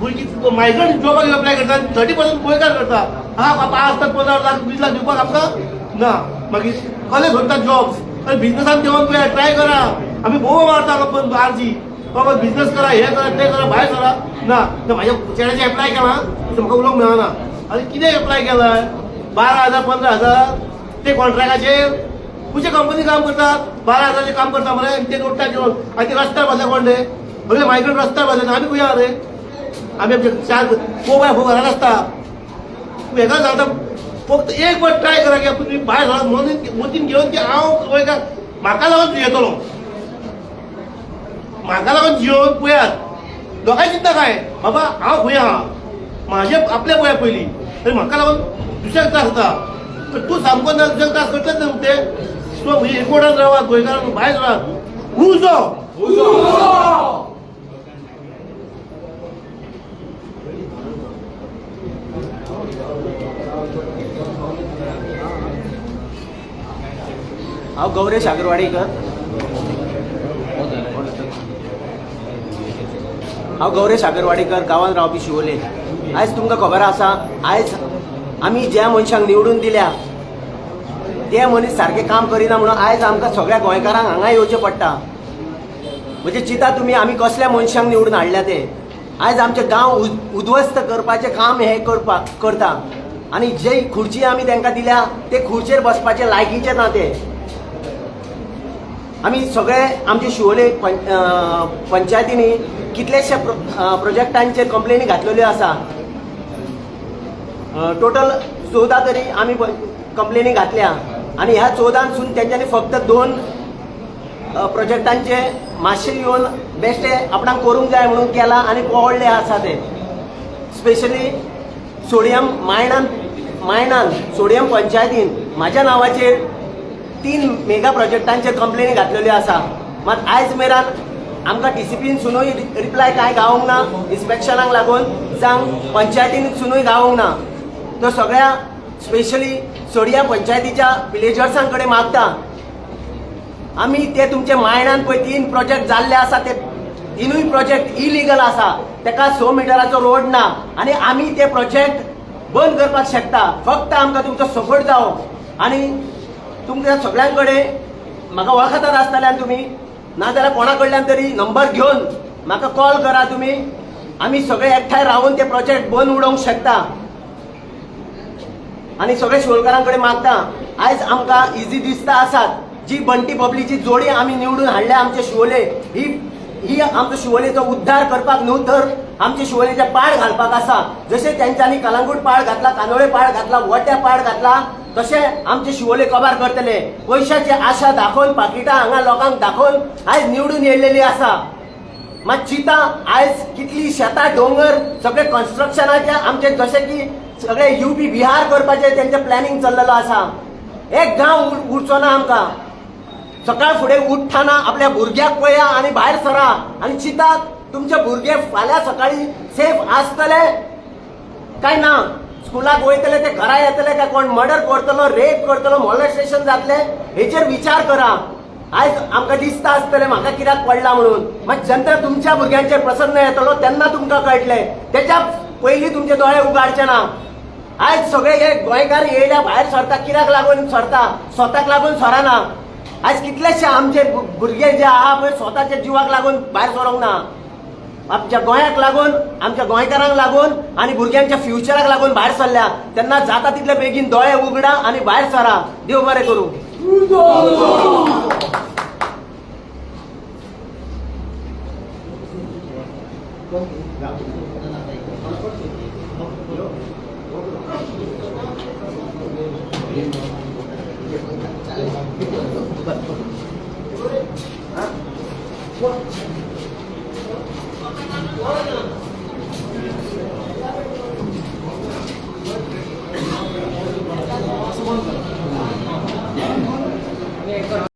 [SPEAKER 13] भुरगीं मायग्रंट जॉबाक अप्लाय करता, 30% गोंयकार करता. हा बाबा आसतात 15 लाख 20 लाख दिवपाक आमकां ना. मागीर कसले सोदतात जॉब्स? आनी बिजनसान देंवन पळया, ट्राय करा. आमी भोव मारता आरजी, बाबा बिजनस करा, हें करा, तें करा, भायर सरा ना. म्हाज्या चेड्याचें एप्लाय केलां, म्हाका उलोवंक मेळना. आनी कितें एप्लाय केलां? 12,000 15,000 ते कॉन्ट्रॅक्टाचेर. खंयच्या कंपनी काम करतात? 12,000 काम करता मरे. ते जोडटा जेवण आनी ते रस्त्यार बसले कोण रे? सगळे मायग्रंट रस्त्यार बसले. आमी खंय आहा रे? आमी आमचे 4 4 बाय 4 घरान आसता. तूं हेका सांगता, फक्त एक फावट ट्राय करा की तुमी भायर सरात मतीन घेवन की हांव गोंयकार, म्हाका लागून जियेतलो, म्हाका लागून जियोवन पळयात. लोकांक चिंता काय बाबा हांव खंय आहा, म्हाजे आपले पळया पयलीं, तरी म्हाका लागून दुसऱ्याक त्रास जाता. तर तूं सामको ना दुसऱ्याक त्रास करतलेच न्हू ते. सो एकवटान रावात गोंयकारांक, भायर सरात. उजो
[SPEAKER 5] हांव गौरेश आगरवाडीकर. हांव गौरेश आगरवाडीकर, गांवांत रावपी शिवोले. आयज तुमकां खबर आसा, आयज आमी ज्या मनशांक निवडून दिल्या ते मनीस सारकें काम करिना म्हणून आयज आमकां सगळ्या गोंयकारांक हांगा येवचें पडटा. म्हणजे चिंता तुमी आमी कसल्या मनशांक निवडून हाडल्या ते. आयज आमचे गांव उद्ध्वस्त करपाचें काम हे करता आनी जे खुर्ची आमी तांकां दिल्या ते खुर्चेर बसपाचे लायकीचे ना ते. आमी सगळे आमचे शिवोले पंचायतींनी कितलेशे प्रोजेक्टांचेर कंप्लेनी घातलेल्यो आसा. टोटल 14 तरी आमी कंप्लेनी घातल्या आनी ह्या 14सून तेंच्यांनी फक्त 2 प्रोजेक्टांचे मातशे येवन बेश्टे आपणाक करूंक जाय म्हणून केला आनी पवळ्ळे आसा ते. स्पेशली सोडियम मायणान सोडियम पंचायतीन म्हाज्या नांवाचेर 3 मेगा प्रोजेक्टांचेर कंप्लेनी घातलेल्यो आसा. मात आयज मेरेन आमकां टीसीपीनसुनूय रिप्लाय कांय गावोंक ना, इन्स्पेक्शनाक लागून जावं पंचायतीनसुनूय गावोंक ना. तो सगळ्या स्पेशली सोडिया पंचायतीच्या विलेजर्सां कडेन मागता आमी ते तुमचे मायणान पळय 3 प्रोजेक्ट जाल्ले आसा ते तिनूय प्रोजेक्ट इलिगल आसा, तेका 6 मिटराचो रोड ना आनी आमी ते प्रोजेक्ट बंद करपाक शकता. फक्त आमकां तुमचो सपोर्ट जावो आनी तुमच्या सगळ्यां कडेन म्हाका वळखतात आसतल्यान तुमी, नाजाल्यार कोणा कडल्यान तरी नंबर घेवन म्हाका कॉल करा. तुमी आमी सगळे एकठांय रावन ते प्रोजेक्ट बंद उडोवंक शकता. आनी सगळे शिवोलकारां कडेन मागता, आयज आमकां इजी दिसता आसात जी बंटी बबलीची जोडी आमी निवडून हाडल्या आमचे शिवोले, ही ही आमचो शिवोलेचो उद्धार करपाक न्हू तर आमचे शिवोलेचे पाड घालपाक आसा. जशें तेंच्यांनी कलांगूट पाड घातला, कांदोळे पाड घातला, वट्या पाड घातला, तशें आमचे शिवोले कबार करतले. पयशाची आशा दाखोवन पाकिटां हांगा लोकांक दाखोवन आयज निवडून येयलेली आसा. मात चिंता आयज कितली शेतां दोंगर सगळे कन्स्ट्रक्शनाचे आमचे जशे की सगळे युपी बिहार करपाचे तेंचे प्लॅनिंग चल्लेलो आसा. एक गांव उरचो ना आमकां. सकाळ फुडें उठ्ठाना आपल्या भुरग्याक पळया आनी भायर सरा आनी चिंतात तुमचे भुरगे फाल्यां सकाळी सेफ आसतले काय ना, स्कुलाक वयतले ते घरा येतले काय कोण मर्डर करतलो, रेप करतलो, मॉलेस्टेशन जातले, हेचेर विचार करा. आयज आमकां दिसता आसतलें म्हाका कित्याक पडला म्हणून, मात जेन्ना तुमच्या भुरग्यांचेर प्रसन्न येतलो तेन्ना तुमकां कळटलें, तेच्या पयलीं तुमचे दोळे उगाडचे ना. आयज सगळे हे गोंयकार येयल्या भायर सरता कित्याक लागून सरता, स्वताक लागून सरना. आयज कितलेशे आमचे भुरगे जे आहा पळय स्वताच्या जिवाक लागून भायर सरोंक ना, आमच्या गोंयाक लागून, आमच्या गोंयकारांक लागून आनी भुरग्यांच्या फ्युचराक लागून भायर सरल्या. तेन्ना जाता तितले बेगीन दोळे उगडा आनी भायर सरा. देव बरें करूं.